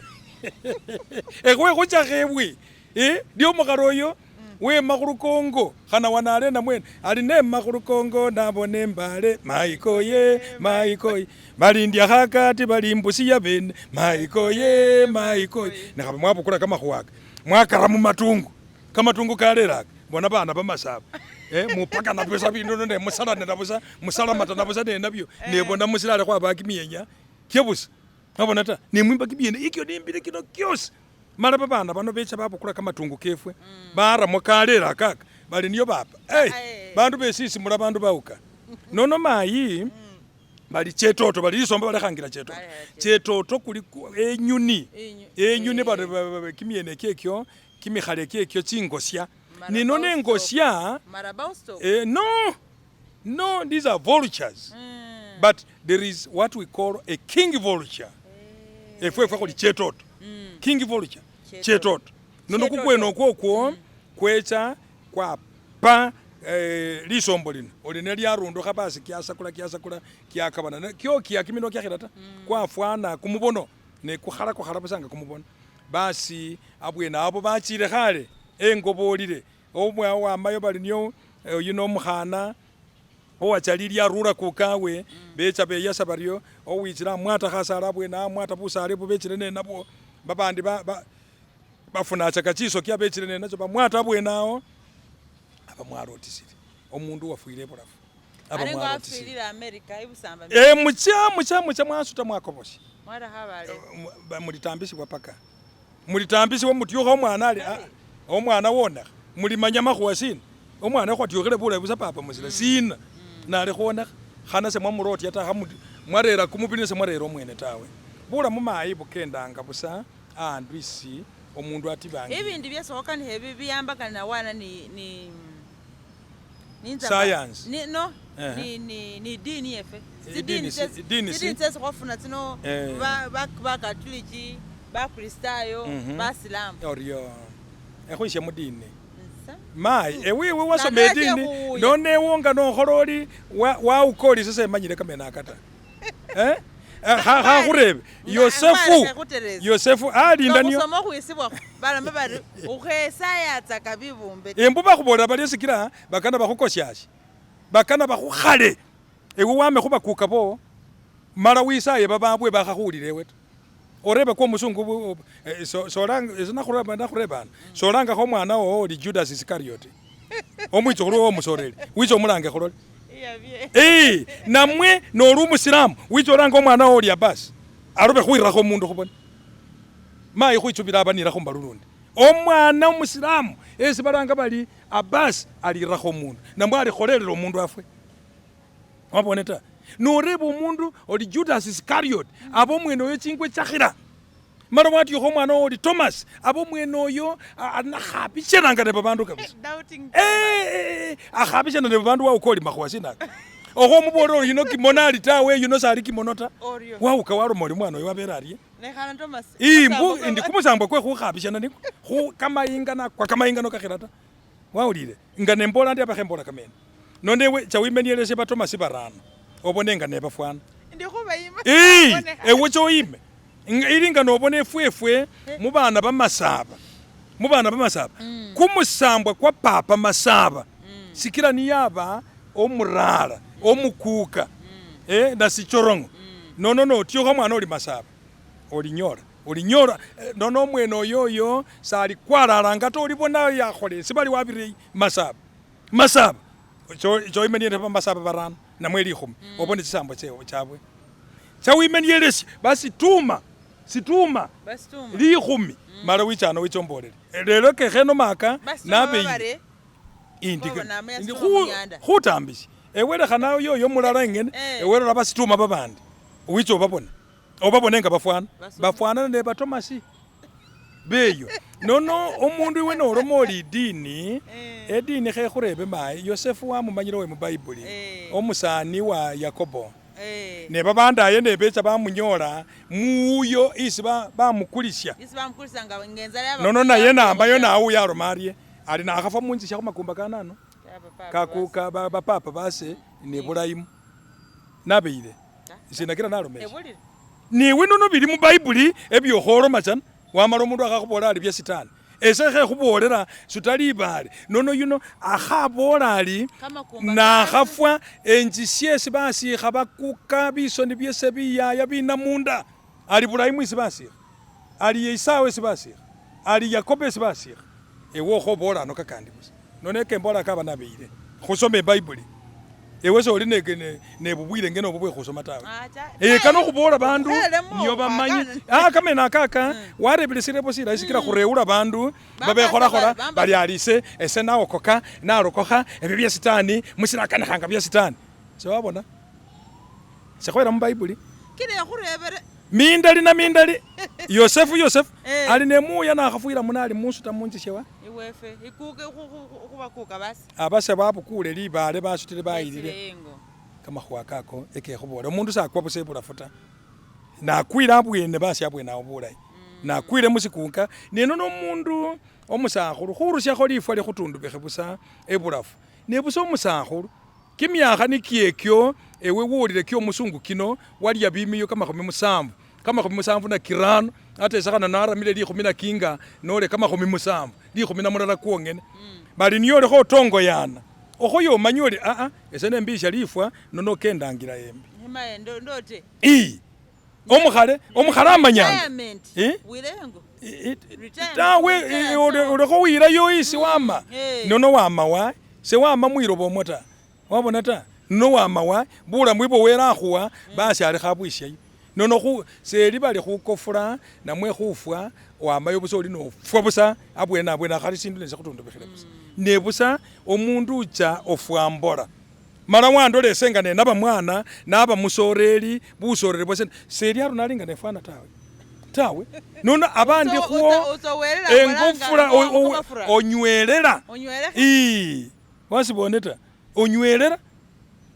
ekhwe khuchakha ebwe lyomukhali oyo wema khulukongo khana wanale namwene ali nema khulukongo nabona embale maikoye maikoye balindya khakati bali mbusi yabene maikoye maikoye nekhaba mwabukula kamakhuwa aka mwakara mumatungu kamatungu kalelaka bona bana bamasaba mupakana busa bindu ne musalanila busa musalamatana busa nenabyo nebona musilale khwaba kimyenya kyebusa wabona ta nemwimba kimyene ikyo nimbile kino kyosi mala babana bano becha babukula kamatungu kefwe baramo kalela akaka bali niyo baba bandu besisimula bandu bauka nono mayi. Bali chetoto bali lisomba balekhangila chetoto. Balekhangila Chetoto kuli enyuni. Inyu Enyuni bari kimyene kyekyo kimikhale kyekyo chingosya. Marabou Ninono stork. engosya Marabou stork. No, no, these are vultures. But there is what we call a king vulture. Efwe efwe khuli chetoto. King vulture. Chetoto. Chetoto. Nono Chetoto. kukwene okwokwo kwecha kwapa lisombo lino oli nelyarundukha basi kyasakula kyasakula kyakabana kyokya kiminwa kyakhila ta kwafwana kumubono nekukhala kukhala busa nga kumubono basi abwene abo bachile khale engo bolile wamayo bali nio yuno omukhana owachalili arura kukawe becha beyasa baryo owichile amwata khasala abwene amwata busale bubechile nenabwo babandi bafunachaka chisokya bechile nenacho bamwata abwene awo aba mwalotisile omundu wafwile ebulafu aba Arengo mwalotisile afwilile America ibusamba. Mucha mucha mucha mwasuta mwakobosya Mwara habale. Mulitambisibwa paka mulitambisibwa mutyukha omwana ali omwana wonekha mulimanya makhuwa sina omwana khwatyukhile bulayi busa papa musila sina nali khwonekha khana semwamurotya ta mwarera kumubili nesemwarera omwene tawe bulamu mayi bukendanga busa andu isi omundu atibangi Ibindi byesi khwakanikha ebi biyambakana na wana ni ni ninza Science. Ni no Ehe. ni ni ni dini yefe. Idini si- idini si- Sidini tsesi khwafuna tsino ba ba ba Katoliki, ba Kristayo, ba Silamu. Oryo ekhwisya mudini Nsa. mayi ewiwe wasoma Nalwache edini khuwuya. nonewonga nokhola oli wawuka oli sesemanyile kamene aka ta khakhurebe Yosefu Yosefu alinda niyo Nokhusoma khwisibwa baloma bari ukhwesayatsaka bibumbe. Embu bakhubolela bari sikila bakana bakhukosyasye bakana bakhukhale ewe wame khubakuka bo mala wisaye bababwe bakhakhuwulila ewe ta orebe kwa omusungu nakhurebana solangakho omwana wowo oli Judas Iscariot omwitsukhulu wowo omusoreri wicha omulange khulole Iyabye. Namwe noli omusilamu wicha olange omwana wowo oli Abasi alobe khwirakho omundu khubone mayi khwichubila aba nirakho mbalu lundi omwana omusilamu esi balanga bali Abasi alirakho omundu namwe alikholelela omundu afwe wabone ta noreba omundu oli Judas Iscariot aba omwene oyo chingwe chakhila mala watyukha omwana wowo oli Thomas aba omwene oyo anakhabishananga ne babandu kabisa Doubting. Akhabishana ne babandu wawuka oli makhuwa sinaka okho omubolera oli yuno kimono ali tawe yuno sali kimono ta Oryo. wawuka waloma oli mwana oyo wabele arye Nekhana Thomas. imbu indi kumusambwa kwe khukhabishana niko khu kamayingana kwa kamayingano kakhila ta wawulile nga nembola ndi aba khembola kamene nonewe chawimenielesye batomasi barano obone nga nebafwana Ndi khubayima. Ewe choyime ili nga nobona efwefwe mubana bamasaba mubana bamasaba kumusambwa kwa papa masaba sikila niyaba omurara omukuka nasichorongo nono notyukha mwana oli masaba olinyola olinyola nono omwene oyoyo salikwalalanga ta olibona yakhola esi bali wabire masaba masaba choimeniele bamasaba barano namwe likhumi obone chisambwa chabwe chawimenielesye basituma situma Basituma. likhumi mala wichana wichombolele lelo kekheno maka Basituma nabeyi babare. indi Bobo namwe indi yasituma munyanda. khutambisya ewelekhana yoyo mulala engene ewelola basituma babandi wicha obabone obabone nga bafwana Basituma. bafwanana ne batomasi beyo nono omundu iwe noloma oli idini edini khekhurebe mayi Yosefu wamumanyile we mubayibuli omusani wa Yakobo ne babandaye nebecha bamunyola muuyo isi bamukulisya Isi bamukulisa nga ngenzala yaba. nono naye nambayo nawuyo aloma arye ali nakhafwa munjisya khumakumba kanano kakuka bapapa base ne bulayimu nabeyile sinakila nalomesya Ebulile. niwe nono bili mubayibuli ebyokholoma chana wamala omundu akhakhubola ali bya sitani ese khekhubolela suta libale nono yuno akhabola ali Kamakumba nakhafwa enjisye esi basikha bakuka bisoni byese biyaya binamunda ali bulayimu esi basikha ali Esau esi basikha ali Yakobo esi basikha ewe okhobola ano kakandi busa nono ekembola kaba nabeyile khusoma ebayibuli ewe soli nebubwile ngene obwo bwekhusoma tawe kano khubola bandu Ukhelemo, niyo bamanyi wakana. kamene akaka warebile sirebo silayi sikila khurewula bandu babekholakhola bamba- bali alise ese naokoka nalokokha ebyo bya sitani musilakanikhanga bya sitani sewabona Sekhwela mubayibuli. Kila ekhurebere. Mindali na mindali. Yosefu Yosefu ali nemuya nakhafwila muno ali munsuta munjishe wa. Iwefe ikuka khubakuka basi. Abase babukule libale basutile bayilile. Ingo. Kamakhuwa kako ekekhubola. Omundu sakwa busa ebulafu ta. Nakwile abwene basi abwene awo bulayi. Nakwile musikunka neno nomundu omusakhulu khurusyakho lifwa likhutundubikhe busa ebulafu. Nebusa omusakhulu kimyakha nikyekyo ewe wolile kyomusungu kino walya bimiyo 70, 74 ata esakhana naramile 19 nole 70, 11 kwongene. Bali niyo olikho otongoyana okhoya omanye oli aa ese nembisya lifwa nono okendangila embi. Emaye ndote. Ii omukhale omukhale amanyanga. Retirement. Eh? Wilengo. Tawe olikho wilayo isi wama nono wama wa sewama mwiloba omwo ta wabona ta nono wama wa bulamu ibwo wele akhuwa basi alekha abwisyayo nono khu seli bali khukofula namwe khufwa wamayo busa oli nofwa busa abwene abwene akhali sindu nesikhutundubikhile busa nebusa omundu ucha ofwambola mala wandola ese nga nenaba mwana naba musoreli busoreli bwase seli aro nali nga nefwana tawe tawe nono abandi khuwo engofula onywelela ii wasibone ta onywelela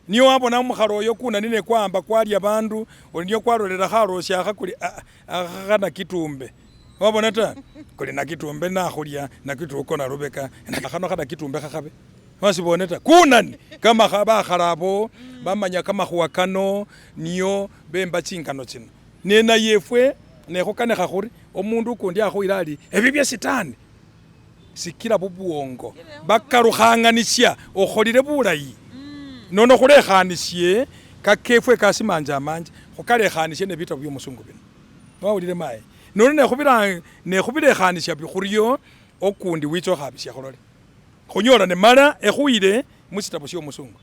niyo wabona omukhalo oyo kunani nekwamba kwalya bandu oli niyo kwalolela khalosya akha kuli akha nakitumbe wabona ta kuli nakitumbe nakhulya nakitu ukona lubeka khano kha nakitumbe khakhabe wasibone ta kunani kama bakhala abo bamanya kamakhuwa kano niyo bemba chingano chino nenaye efwe nekhukanikha khuri omundu ukundi akhuyila ali ebyo bya sitani sikila bubwongo bakalukhanganisya okholile bulayi nono khulekhanisye kakefwe kasimanja amanja khukalekhanisye ne bitabu bya omusungu bino wawulile mayi nono nekhubilekhanisya khuryo okundi wicha okhabisya khulole khunyola ne mala ekhuyile musitabu sya omusungu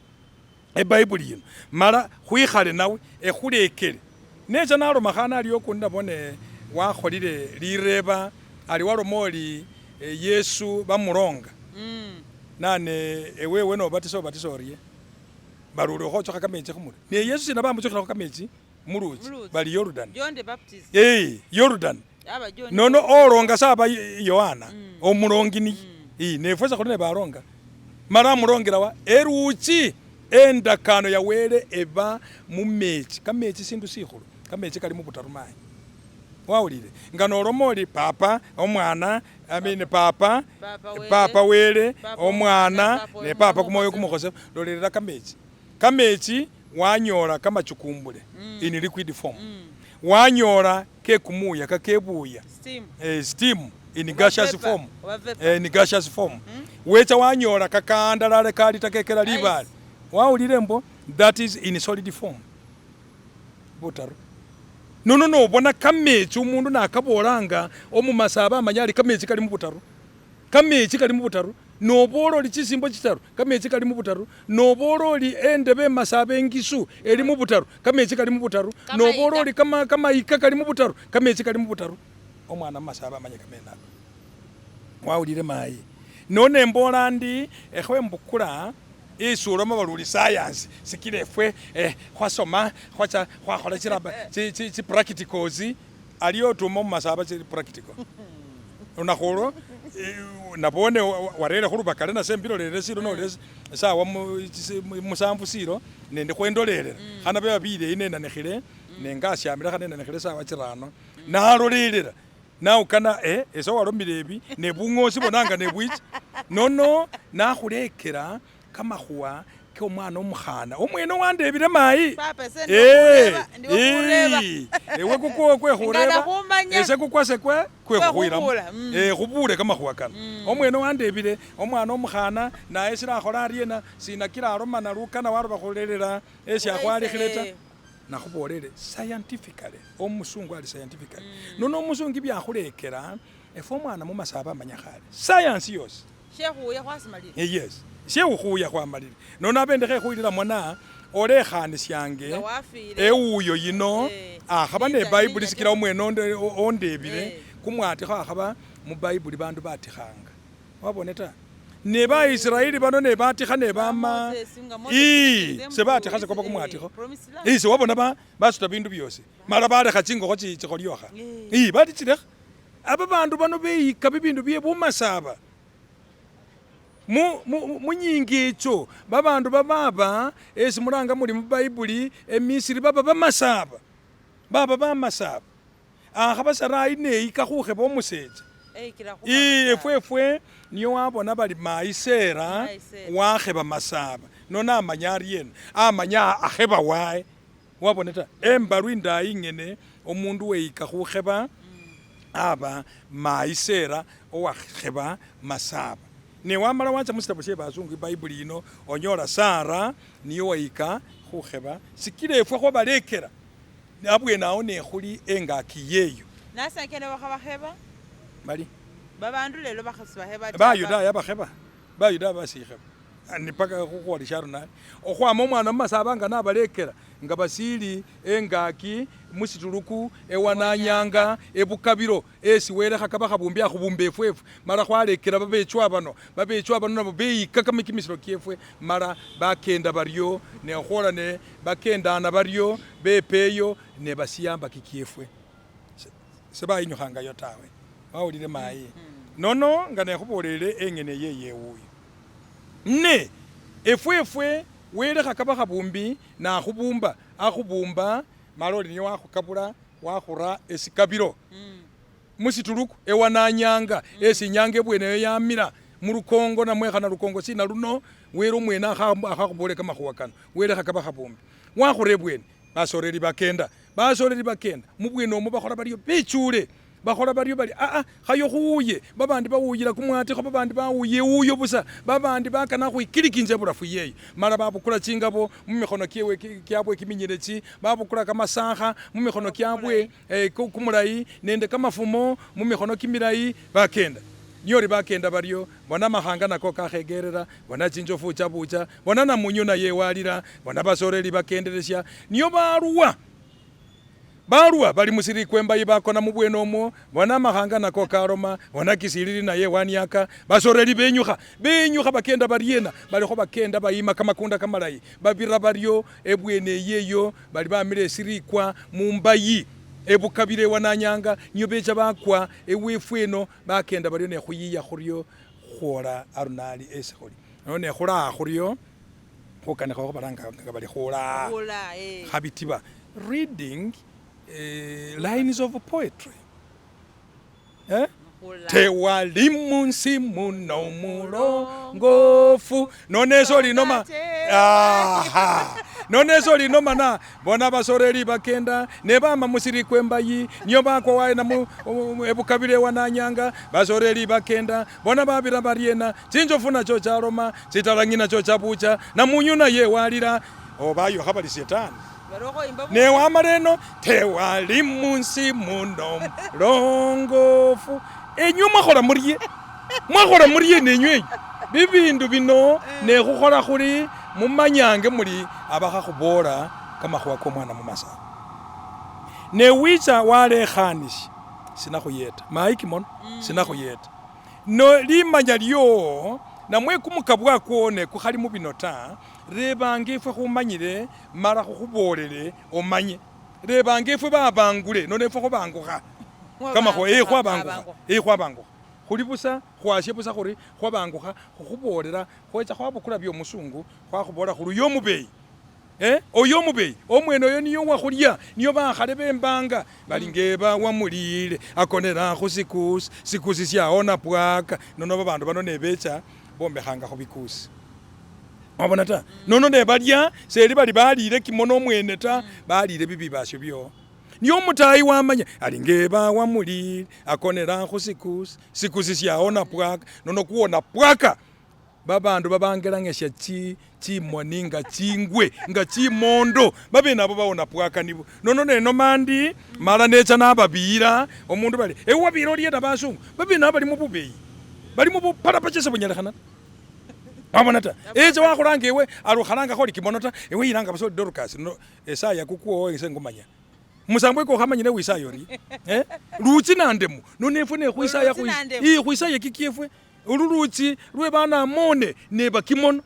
ebayibuli yino mala khwikhale nawe ekhulekele necha naloma khana ali okundi nabone wakholile lireba ali waloma oli Yesu bamulonga nane ewewe nobatisa obatisa orye bali oli okhochukha kamechi khumurwe ne Yesu sina bamuchukhilakho kamechi muluchi bali Yordan. John the Baptist. Yordan. Nono olonga saba Yohana omulongi niye nefwe sekhuli nebalonga mala amulongela wa eluchi endakano ya wele eba mumechi kamechi sindu sikhulu kamechi kali mubutaru mayi wawulile nga noloma oli papa omwana amini papa papa wele omwana ne papa kumwoyo kumukhosefu lolelela kamechi kamechi wanyola kamachukumbule in liquid form wanyola kekumuya kakebuya steam in gaseous form in gaseous form wecha wanyola kakandalale kalita kekela libale wawulile mbo that is in solid form butaru nono nobona kamechi omundu nakabolanga omumasaba amanya ali kamechi kali mubutaru kamechi kali mubutaru nobola oli chisimbo chitaru kamechi kali mubutaru nobola oli endebe emasaba engisu eli mubutaru kamechi kali mubutaru nobola oli kamayika kali mubutaru kamechi kali mubutaru omwana mumasaba amanye kamene ako wawulile mayi nono embola ndi ekhwembukula isuloma bali uli science sikila efwe khwasoma khwacha khwakhola chi practicals aliyo otuma mumasaba chili practical lunakhu olwo nabone warere khulubakale nase mbilolele silo nolele sawa 7 silo nendi khwendolelela khana beba bileyi nenanikhile nengasyamile khana nenanikhile sawa 5 nalolelela naukana ese walomile ebi nebung'osi bonanga nebwicha nono nakhulekela kamakhuwa komwana omukhana omwene wandebile mayi ewe kukwo kwekhureba ese kukwase kwekhukhwilamo khubule kamakhuwa kano omwene wandebile omwana omukhana naye silakhola ariena sinakila alomana lukana waloba khulelela esi akhwalikhile ta nakhubolele scientifically omusungu ali scientifically nono omusungu byakhulekela efwe omwana mumasaba amanya khale science yosi shekhuya khwasimalile yes shekhuya khwamalile nono abende khekhuyilila mwana olekhanisyange ewuyo yino akhaba ne Bible sikila omwene ondebile kumwatikho akhaba mu Bible bandu batikhanga wabone ta. Ne baisiraeli bano ne batikha ne bama ii sebatikha se kwaba kumwatikho ii sewabona ba basuta bindu byosi mala balekha tsingokho tsikholyokha ii balitsilekha. Aba bandu bano beyika bibindu bye bumasaba munyinga etso babandu bababa esi mulanga muli mubaibuli emisiri baba bamasaba baba bamasaba akhaba Sarai neyika khukheba omusetsa ii efwefwe niyo wabona bali mayi Sera wakheba masaba nono amanya ariena amanya akheba waye wabona ta embalu indayi ingene omundu weyika khukheba aba mayi Sera owakheba masaba ne wamala wacha musitabo she basungu ibaibuli ino onyola Sara niyo weyika khukheba sikila efwe khwabalekela abwene awo nekhuli engaki yeyo Nasakene bakhabakheba bali babandu lelo bakhasi bakheba ta. Bayudaya bakheba bayudaya basikheba ni paka khukhwola sharunali okhwama omwana mumasaba nga nabalekela nga basili engaki musituluku ewananyanga ebukabilo esi wele khakaba khabumbi akhubumba efwefwe mala khwalekela babechwa bano babechwa bano nabo beyika kimisilo kyefwe mala bakenda baryo nekhwola ne bakendana baryo bepeyo nebasiyamba kikyefwe sebayinyukhangayo tawe wawulile mayi nono nga nekhubolele engene yeyewuyo ne efwefwe wele khakaba khabumbi nakhubumba akhubumba mala oli niyo wakhukabula wakhura esikabilo musituluku ewananyanga esi inyanga ebweneyo yamila mulukongo namwe khana lukongo sina luno wele omwene akhakhubole kamakhuwa kano wele khakaba khabumbi wakhura ebwene basoreri bakenda basoreri bakenda mubwene omwo bakhola baryo bechule bakhola baryo bali aa khayo khuwuye babandi bawuyila kumwatikho babandi bawuye ewuyo busa babandi bakana khwikilikinja ebulafu yeyo mala babukula chingabo mumikhono kyewe kyabwe kiminyeleki babukula kamasakha mumikhono kyabwe kumulayi nende kamafumo mumikhono kimilayi bakenda niori bakenda baryo bona makhanga nako kakhegerera bona chinjofu chabucha bona namunyu naye walila bona basoreri bakendelesya niyo baluwa baluwa bali musirikwa embayi bakona mubwene omwo bona makhanga nako kaloma bona kisilili naye waniaka basoreri benyukha benyukha bakenda bariena balikho bakenda bayima kamakunda kamalayi babira baryo ebwene eyeyo bali bamile esirikwa mumbayi ebukabile ewananyanga niyo becha bakwa ewefwe eno bakenda baryo nekhuyiya khuryo khwola arunali esi khuli nono nekhulaa khuryo khukanikha khubalanga nga bali khulaa Khula, eh. khabitiba reading lines of poetry eh? Khula. Tewali munsi muno mulongofu noneso linoma aha noneso linoma na bona basoreri bakenda nebama musirikwa embayi niyo bakwa waena ebukabile wananyanga basoreri bakenda bona babira bariena chinjofu nacho chaloma chitalangi nacho chabucha namunyu naye walila obayokha bali shetani Barokho imba newamala eno tewali munsi muno mulongofu enywe mwakhola murye mwakhola murye nenywe enyu bibindu bino nekhukhola khuli mumanyange muli abakhakhubola kamakhuwa komwana mumasaba newicha walekhanisya sinakhuyeta mayi kimono sinakhuyeta no limanya lyo namwe kumukabwa kwo nekukhali mubino ta rebanga efwe khumanyile mala khukhubolele omanye rebanga efwe babangule nono efwe khubangukha kamakhuwa khwabangukha khwabangukha khuli busa khwashe busa khuri khwabangukha khukhubolela khwecha khwabukula byomusungu khwakhubola khuri uyo omubeyi oyo omubeyi omwene oyo niyo wakhulya niyo bakhale bembanga bali ngeba wamulile akonela khusikusi sikusi syawona pwaka nono babandu bano nebecha bombekhanga khubikusi wabona ta nono nebalya seli bali balile kimono omwene ta balile bibibasyo byo niyo omutayi wamanya ali ngeba wamulile akonela khusikusi sikusi syawona pwaka nono kuwona pwaka babandu babangelangesya chimoni nga chingwe nga chimondo babene abo bawona pwaka nibo nono nenomandi mala necha nababila omundu bali ewe wabila oriena basungu babene abo bali mububeyi bali mubupalapachesa bunyalikhana wabona ta echa wakhulanga ewe ali ukhalangakho oli kimono ta ewe yilanga busa oli Dorcas no esaya kukwo ese ngumanya musambo eko khamanyile wisaya ori luchi nandemo nono efwe nekhwisaya Oluchi nandemo. khwisaya kikyefwe. Ululutsi lwe banamone ne bakimono.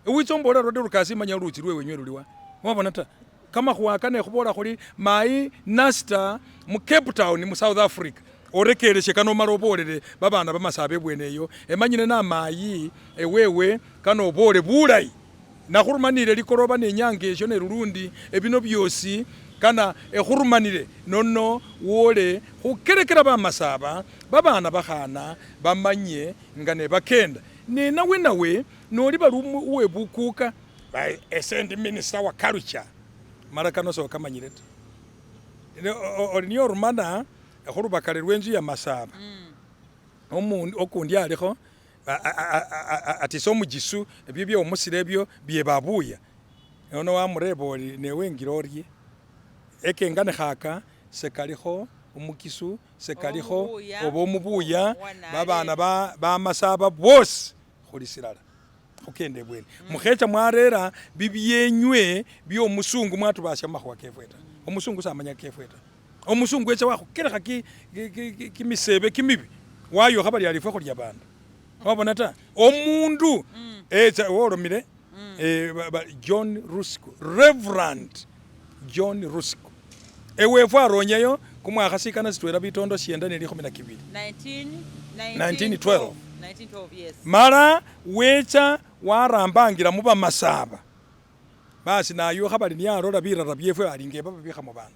Witsa ombolela lwa Dorcas imanya lulutsi lwe wenywe luliwa. Wabona ta? Kamakhuwa aka nekhubola khuli mayi Nasta mu Cape Town mu South Africa orekeresye kano omala obolele babana bamasaba ebwene eyo emanyile namayi ewewe kano obole bulayi. Nakhurumanile likoroba nenyanga esyo ne lulundi ebino byosi kana ekhurumanile nono wole khukerekela bamasaba babana bakhana bamanye nga nebakenda. Ne nawe nawe noli bali uwe bukuka ese ndi minister wa culture mala kano sokamanyile ta. Oli niye orumana khulubakale lwe inzu ya masaba okundi alikho atisa omujisu ebyo bye omusilo ebyo bye babuya nono wamureba ori newe wengile orie ekenganikho aka sekalikho omukisu sekalikho oba omubuya babana bamasaba bosi khuli silala khukenda ebweni mukhecha mwarera bibyenywe byo omusungu mwatubasia mumakhuwa kefwe ta omusungu samanya kefwe ta. Omusungu etsa wakhukerekha kimisebe kimibi wayokha bali ali ifwe khuli abandu wabona ta omundu etsa wolomile John Rusiku Reverend John Rusiku ewefwe aronyayo kumwakha sikana sitwela bitondo shienda ne likhumi na kibili 1912 mala wecha warambangira mubamasaba basi nayokha bali niyalola birara byefwe ali nga bababikhamo mubandu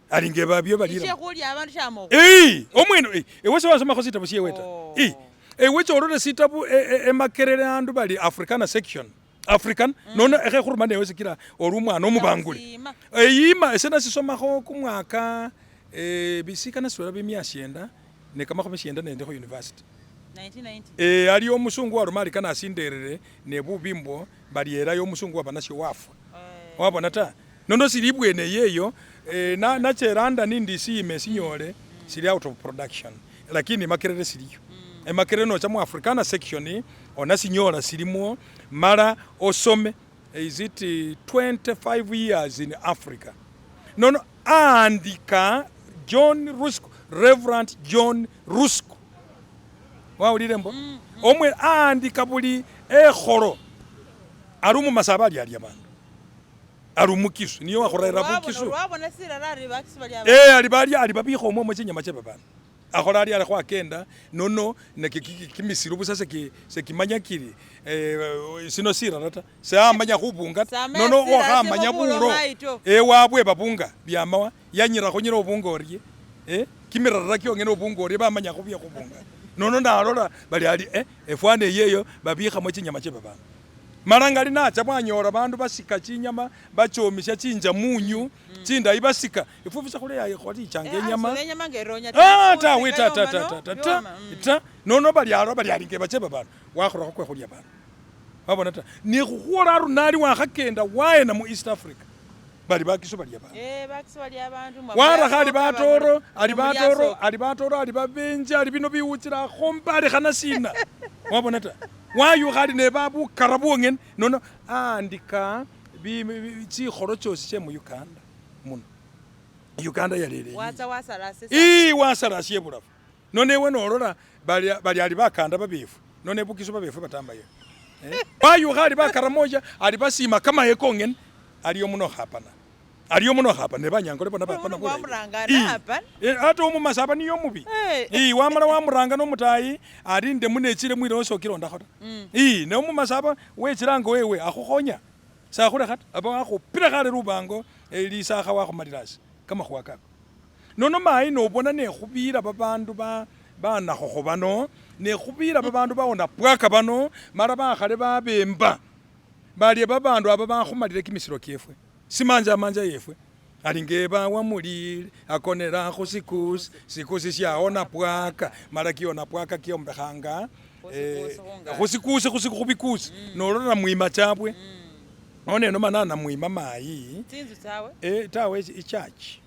Ali nga ebabio balira. Eshiekhulia abandu shiama Ee, omwene eh, ewe sewasomakho sitabu siewe ta. Oh. Eh, ewe cholole sitabu e, e, emakerere andu bali Africana section. African mm. Nono ekhe khuruma newe sikila oli umwana omubangule. Eyima ese nasisomakho kumwaka eh, bisikana sitwela bimia shienda ne kamakhumi shienda nende khu university. 1990. Eh, aliyo omusungu waruma ali kana asinderere ne bubi mbwo balielayo omusungu waba nasio wafwa. Eh. Wabona ta? Nono sili ibwene eyeyo nache London ndi siyima esinyole sili out of production lakini Makerere siliyo. Emakerere nocha mu Africana section onasinyola silimo mala osome is it 25 years in Africa. Nono aandika John Rusiku, Reverend John Rusiku. Wawulile mbo? Omwe aandika buli ekholo ali umumasaba ali alia bandu. Ali omukisu niye owakhurera bukisu. Olwabona sirara ari bakisu bali aba. Eh ali balia ali babikha omwo chinyama che babandu. Akhola ari alekho akenda nono ne kimisiru busa sekimanya kiri sino sirara ta seamanya khubunga ta nono okhamanya bulo ewabwe babunga byamawa yanyira khunyira obunga orie kimirara kyongene obunga orie bamanya khubye khubunga nono nalola bali ali efwana eyeyo babikhamo chinyama che babandu. Mala ngali natsa bwanyola bandu basika chinyama bachomisia chinjamunyu chindayi basika efwe busa khuli khwalichanga enyama ah tawe ta ta ta ta ta ta nono bali aro bali ali nge bache babandu wakhurakho kwe khulia bandu wabona ta ne khukhwola aru nali wakhakenda waena mu East Africa bali bakisu balia bandu bakisu balia bandu warakha ali batoro ali batoro ali batoro ali babenje ali bino biwutsila khomba ali khana sina wabona ta wayukha ali ne babukara bwongene nono aandika chikholo chosi che mu Uganda muno Uganda yalele watsa wasalasi ii wasalasi ebulafu nono ewe nolola bali ali bakanda babefu nono ebukisu babefu batambayo wayukha ali bakaramoja ali basima kamaye kongene aliyo muno khapana aliyo muno khapana ne banyangole bona bapana bulayi ate omumasaba niyo omubi wamala wamuranga nomutayi ali nde munechile mwile osokilondakho ta ne omumasaba wechilanga wewe akhukhonya sakhulekha ta aba wakhupila khale lubango lisakha wakhumalila asi kamakhuwa kako nono mayi nobona nekhubila babandu banakhokho bano nekhubila babandu bawona pwaka bano mala bakhale babemba balia babandu aba bakhumalile kimisiro kyefwe simanja manja yefwe ali ngeba wamulile akonela khusikusi sikusi syaona pwaka mala kiona pwaka kiombekhanga khusikusi khubikusi nolola mwima chabwe oneno mana namwima mayi tsinzu tsawe tawe ichurch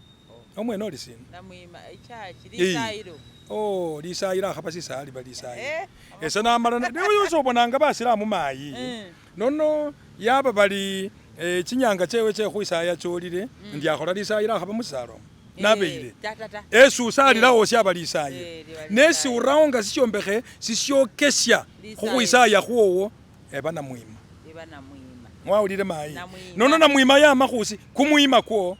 omwene oli sina namwima ichurch lisayilo oh lisayilo akhaba sisali ba lisayilo ese namala newe obonanga basilamu mayi nono yaba bali chinyanga chewe che khwisaya cholile ndi akhola lisayilo akhaba musisalo. Nabeyile Ta ta ta. Esi usalilao syaba lisayilo. Eh, liba Nesi lisayilo. urao nga sisyombekhe sisyokesya Lisayilo. khukhwisaya khwowo eba namwima. Eba namwima. Mwawulile mayi? Namwima. Nono namwima yama khusi kumwima kwo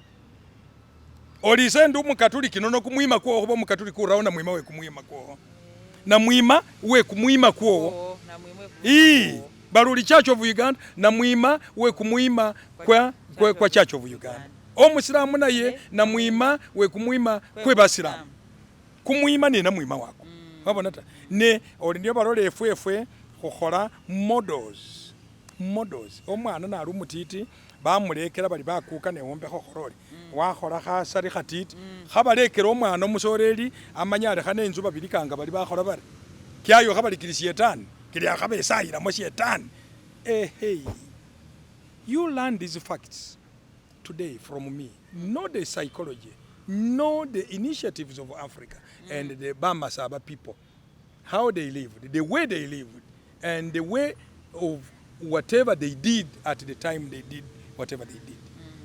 oli ise ndi omukatuliki nono kumwima kwowo khuba omukatuliki urao namwima we kumwima kwowo. Namwima we kumwima kwowo. Oh, namwima we Ii, kumwima kwowo. bali uli Church of Uganda namwima we kumwima kwa, kwa, kwa Church of Uganda. Omusilamu naye namwima we kumwima kwe basilamu. Kumwima ne namwima wako. Wabona ta? Ne oli ndio balola efwefwe khukhola models. Models. Omwana nali omutiti bamulekela bali bakuka newombekha okhora ori. Wakhola khasari khatiti. Khabalekela omwana omusoreri amanye ari khane inzu babilikanga bali bakhola bari. Kyayokha bali kili shetani. Kili akhabesayilamo shetani. Ehey. You learn these facts today from me. Know the psychology, know the initiatives of Africa and the Bamasaba people, how they lived, the way they lived, and the way of whatever they did at the time they did whatever they did.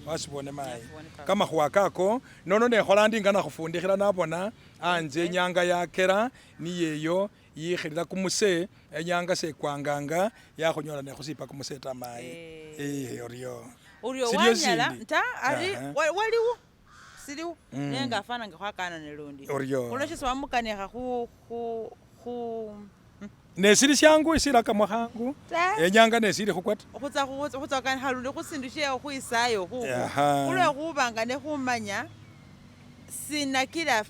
Wasibone mayi Nasibone papa. kamakhuwa kako nono nekhola ndi nga nakhufundikhila nabona anze inyanga yakela niyeyo yikhilila kumuse enyanga sekwanganga yakhunyola nekhusipa kumuse ta mayi Eh. eh oryo Urio Siliyo wanyala sindi? nta ari Aha. waliwo siliwo nenga afana nga khwakana ne lundi. Oryo. Khulwa shesi wamukanikha khu khu khu Nesili syangu esilakamwa khangu Ta. enyanga nesili khukwa ta. Khutsa khutsa kanikha lundi khusindu she khwisayo khukhu. Aha. Khulwe khubanga ne khumanya sinakila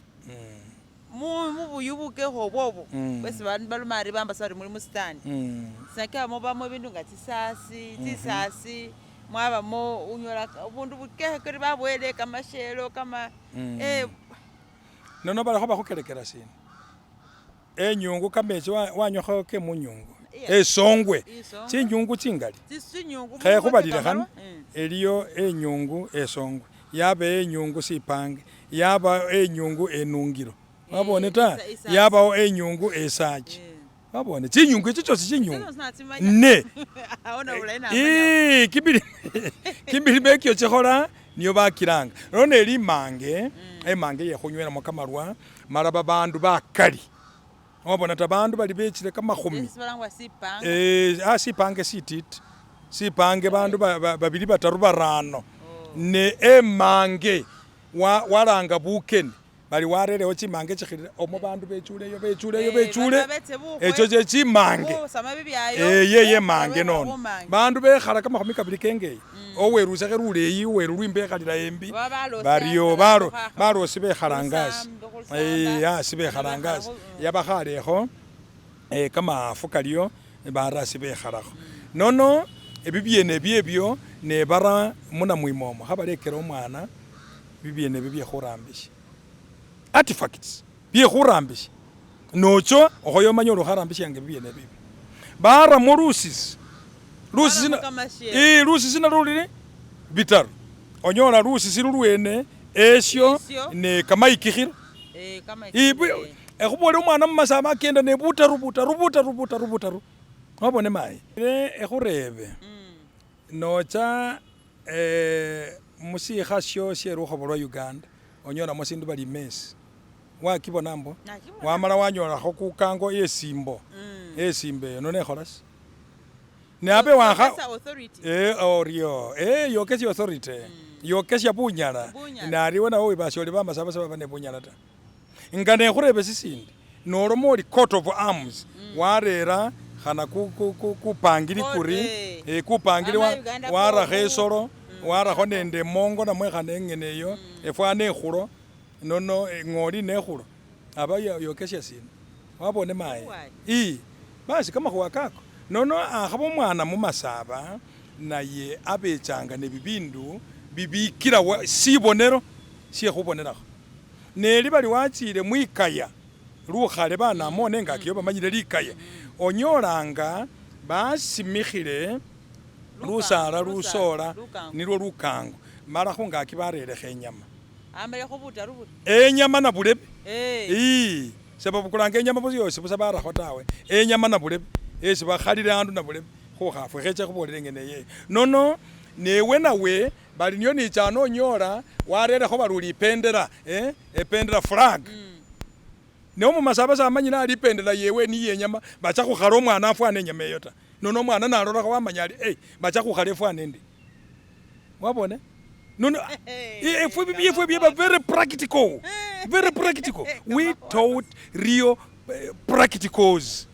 mu mubuyubukekho obwobwo bwesi bandu baloma ari bambasa bari muli musitani. Sinakila mubamo bindu nga tsisasi tsisasi mwabamo unyola bundu bukekhekeri babwele kamashelo kama eh Nono balikho bakhukelekela sina enyungu kamechi wanywakho ke munyungu Yeah. esongwe Isongwe. chinyungu chingali Tsinyungu khekhubalile khano eliyo enyungu esongwe yaba enyungu sipange yaba enyungu enungilo wabone ta isasi. yabawo enyungu esachi wabone chinyungu echo chosi chinyungu ne Ona bulayi namanya. Ii, kimilimo ekyo chikhola niyo bakilanga nono elimange emange yekhunyweramo kamalwa mala babandu bakali wabona ta bandu bali bechile kamakhumi Esi balangwa sipanga. Eh, sipange sititi sipange bandu babili bataru barano ne emange walanga bukeni bali warelewo chimange chikhilila omwo bandu bechuleyo bechuleyo Eh, bechule bandu babetse bukhwe. echo che chimange Khusama bibyayo. eye yemange nono Khumange. bandu bekhala kamakhumi kabili kengeyi owerusakhe luleyi oweru lwimba ekhalila embi Baba balosi baryo akhala khukhakha. balosi bekhalanga asi Khusambe, khusamba. asi bekhalanga asi Bekhala yabakhalekho kamaafu kaliyo barasi bekhalakho nono ebibyene byebyo nebara munamwima omwo khabalekela omwana bibyene ebyo byekhurambisya artifacts byekhurambisya nocho okhoya omanye ori okharambisyanga bibyene ebyo baramo lusisi lusisi Baramo kamashelo. lusisi nalwo luli bitaru onyola lusisi lulwene esyo Esyo. ne kamayikikhilo Eh, kama ekhubolela omwana mumasaba akenda ne butaru butaru butaru butaru butaru wabone mayi ekhurebe nocha musikha sho she lukhobo lwa Uganda onyolamo sindu bali imesi wakibona mbo Nakibona. wamala wanyolakho kukango esimbo esimbo eyo nono ekhola si ne abe wakha authority. Oryo yokesya authority yokesya bunyala Bunyala. nariwe nawe wibasya oli bamasaba sebaba ne bunyala ta nga nekhurebe sisindi noloma oli coat of arms warera khana kupangili Coat, kuri eh. kupangili Ama Uganda warakho kobu. esolo warakho nende emongo namwe khana eng'ene eyo efwana ekhulo nono ng'oli nekhulo aba yokesya sina wabone mayi Why? ii basi kamakhuwa kako nono akhaba omwana mumasaba naye abechanga ne bibindu bibikila sibonelo syekhubonelakho neli bali wachile mwikaya lukhale banamone nga akiyo bamanyile likaya onyolanga basimikhile lusala lusola lukango. nilwo lukango mala khungaki barelekho enyama Amalekho butaru buri. enyama nabulebe Eh. ii sebabukulanga enyama busa yosi busa barakho tawe enyama nabulebe esi bakhalile andu nabulebe khukhafwe khecha khubolele engene yeyo nono Newe nawe bali niyo nichana onyola warerekho bali uli ipendera ipendera flag. Ne omumasaba samanyile ali ipendera yewe niye enyama bacha khukhala omwana afwana enyama eyo ta. Nono omwana nalolakho wamanya ali bacha khukhala efwana endi. Wabone? Nono efwe byefwe byeba very practical. Very practical. We taught real practicals.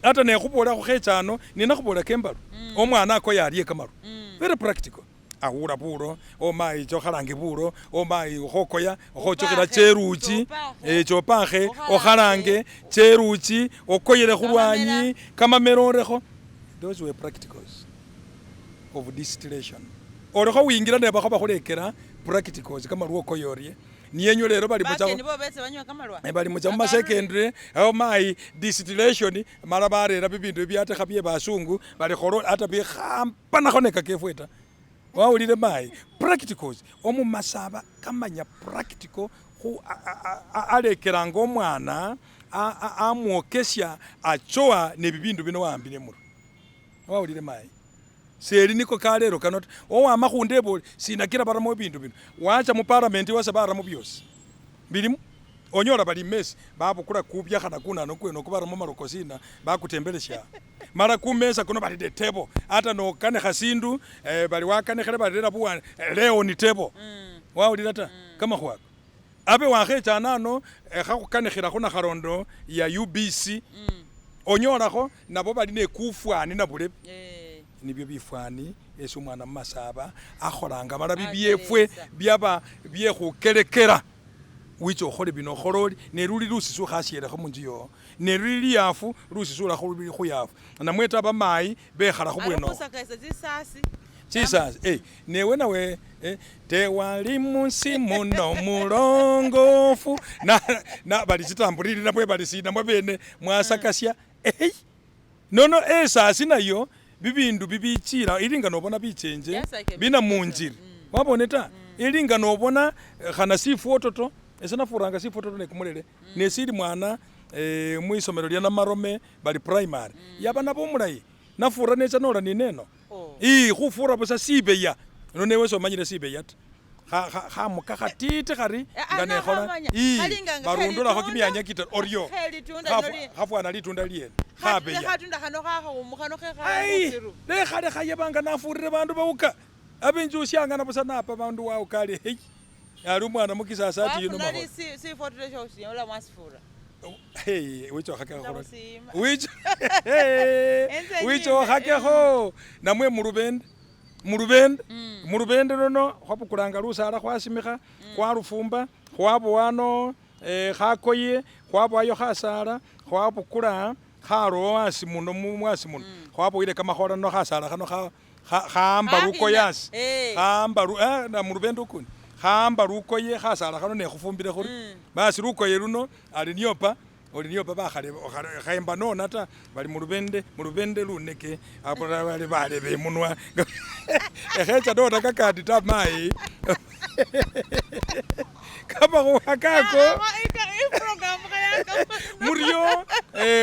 Ata nekhubola khukhechano ninakhubola kembalu. Omwana akoya arie kamaru. Very practical. Ahura bulo, omayi chokhalange bulo, omayi khokoya, khochokhela cheruchi, chopakhe, okhalange, cheruchi, okoyele khulwanyi, kamamela orekho. Those were practicals of distillation. Orekho wingira ne bakho bakhulekela practicals kamalwa okoya orie. Niyenywe lero bali mucha bali mucha mu secondary omayi distillation mala barera bibindu byatekha bye basungu bali kholo ata bikhampanakho ne kakefwe ta. Wawulile mayi practicals omumasaba kamanya practical khu alekelanga omwana amwokesya achowa ne bibindu bino wahambile murwe. Wawulile mayi seli niko kalelo kano ta owama khundeba ori sinakila baramo bindu bino wacha mu parliament wase baramo byosi bilimo onyola bali mesi babukula kubyakhana kunano kweno kubaramo malokosina bakutembelesya mala kumesa kuno bali the table ata nokanikha sindu bali wakanikhile balera buwa leo ni table. Wawulila ta kamakhwako abe wakhechana ano khakhukanikhila khunakharondo ya UBC onyolakho nabo bali ne kufwani nabulebe nibyo bifwani esi omwana mumasaba akholanga mala bibyefwe byaba byekhukelekela wicha okhole bino okhola ori neluli lusisu khashielekho munju yowo neluli liyafu lusisu khuyafu namwe ta bamayi bekhala khubwene chisasi newe nawe tewali munsi muno mulongofu na bali chitambulili namwe bali sina mwabene mwasakasya nono esasi nayo bibindu bibichira ilinga nobona bichenje bina munjiri wabone ta ilinga nobona khana sifuototo ese nafuranga sifuototo nekumulele nesili mwana mwisomero lya Namarome bali primary yaba nabo omulayi nafura necha nola nineno khufura busa sibeya nono newe somanyile sibeya ta khamuka khatiti khari nga nekhola barundulakho kimyanya kita oryo khafwana litunda lyene khabeya lekhale khayebanga nafurire bandu bauka abenjusyangana busa napa bandu wauka ali heyi ali omwana mukisasa ati yino makhola wicha wicha okhakekho namwe mulubende mulubende mulubende nono khwabukulanga lusala khwasimikha khwarufumba khwabowa khakoye khwabowayo khasala khwabukula khalowa asi muno mwasi muno khwaboyile kamakhola nono khasala khano khahamba lukoye asi khahamba mulubende ukundi khahamba lukoye khasala khano nekhufumbile khuri basi lukoye luno ali niopa oli niopa bakhale khemba nona ta bali mulubende mulubende luneke abula bali balebe munwa ekhecha nona kakandi ta mayi kamakhuwa kako muryo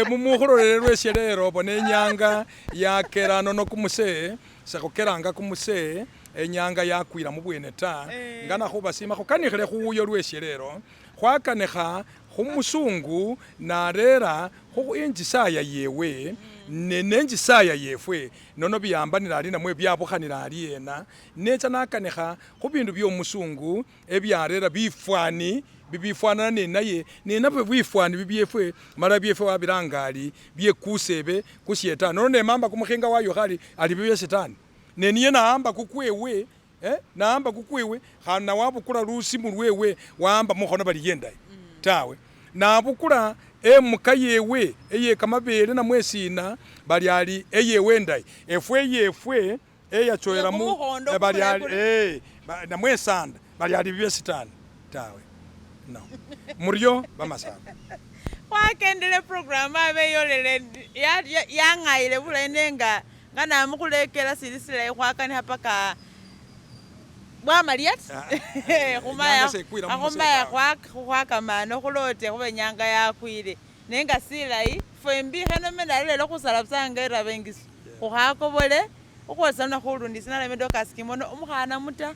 mumukhulolele lwesye lero bona enyanga yakela nono kumuse sekhukelanga kumuse enyanga yakwila mubwene ta ngana khubasima khukanikhile khuyo lwesye lero khwakanikha khumusungu narera khu injisaya yewe nenjisaya yefwe nono biyambanila ali namwe byabukhanila ali ena necha nakanikha khubindu bya omusungu ebyarera bifwani bibifwanana nenaye nenabyo bifwani bibyefwe mala byefwe wabilanga ali byekusebe kushetani nono nemamba kumukhinga wayokha ali ali bye shetani neniye naamba kukwewe naamba kukwewe khana wabukula lusimu lwewe waamba mukhono bali yendayi tawe nabukula emuka yewe eye kamabele namwe sina bali ali eyewe endayi efwe yefwe eyachoelamu bali ali namwe sanda bali ali bye sitani tawe no muryo bamasaba khwakendele program abe yolele yang'ayile bulayi nenga nga namukhulekela sili silayi khwakanikha paka bwamaliya khumaya khwakamana khulote khuba enyanga yakwile nenga silayi fwembi khenomena lelo khusala busa nga eraba engisu khukhakobole. Khukhwolesa lunakhu ulundi ise nalome Dorcas Kimono umukhana muta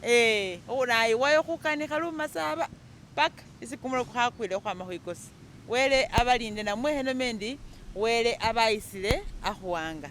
eh, nayiwayo khukanikha lumasaba paka isi kumulilo kukhakwile khukhwama khwikosi. Wele abalinde namwe khenome endi Wele abayisile akhuwanga.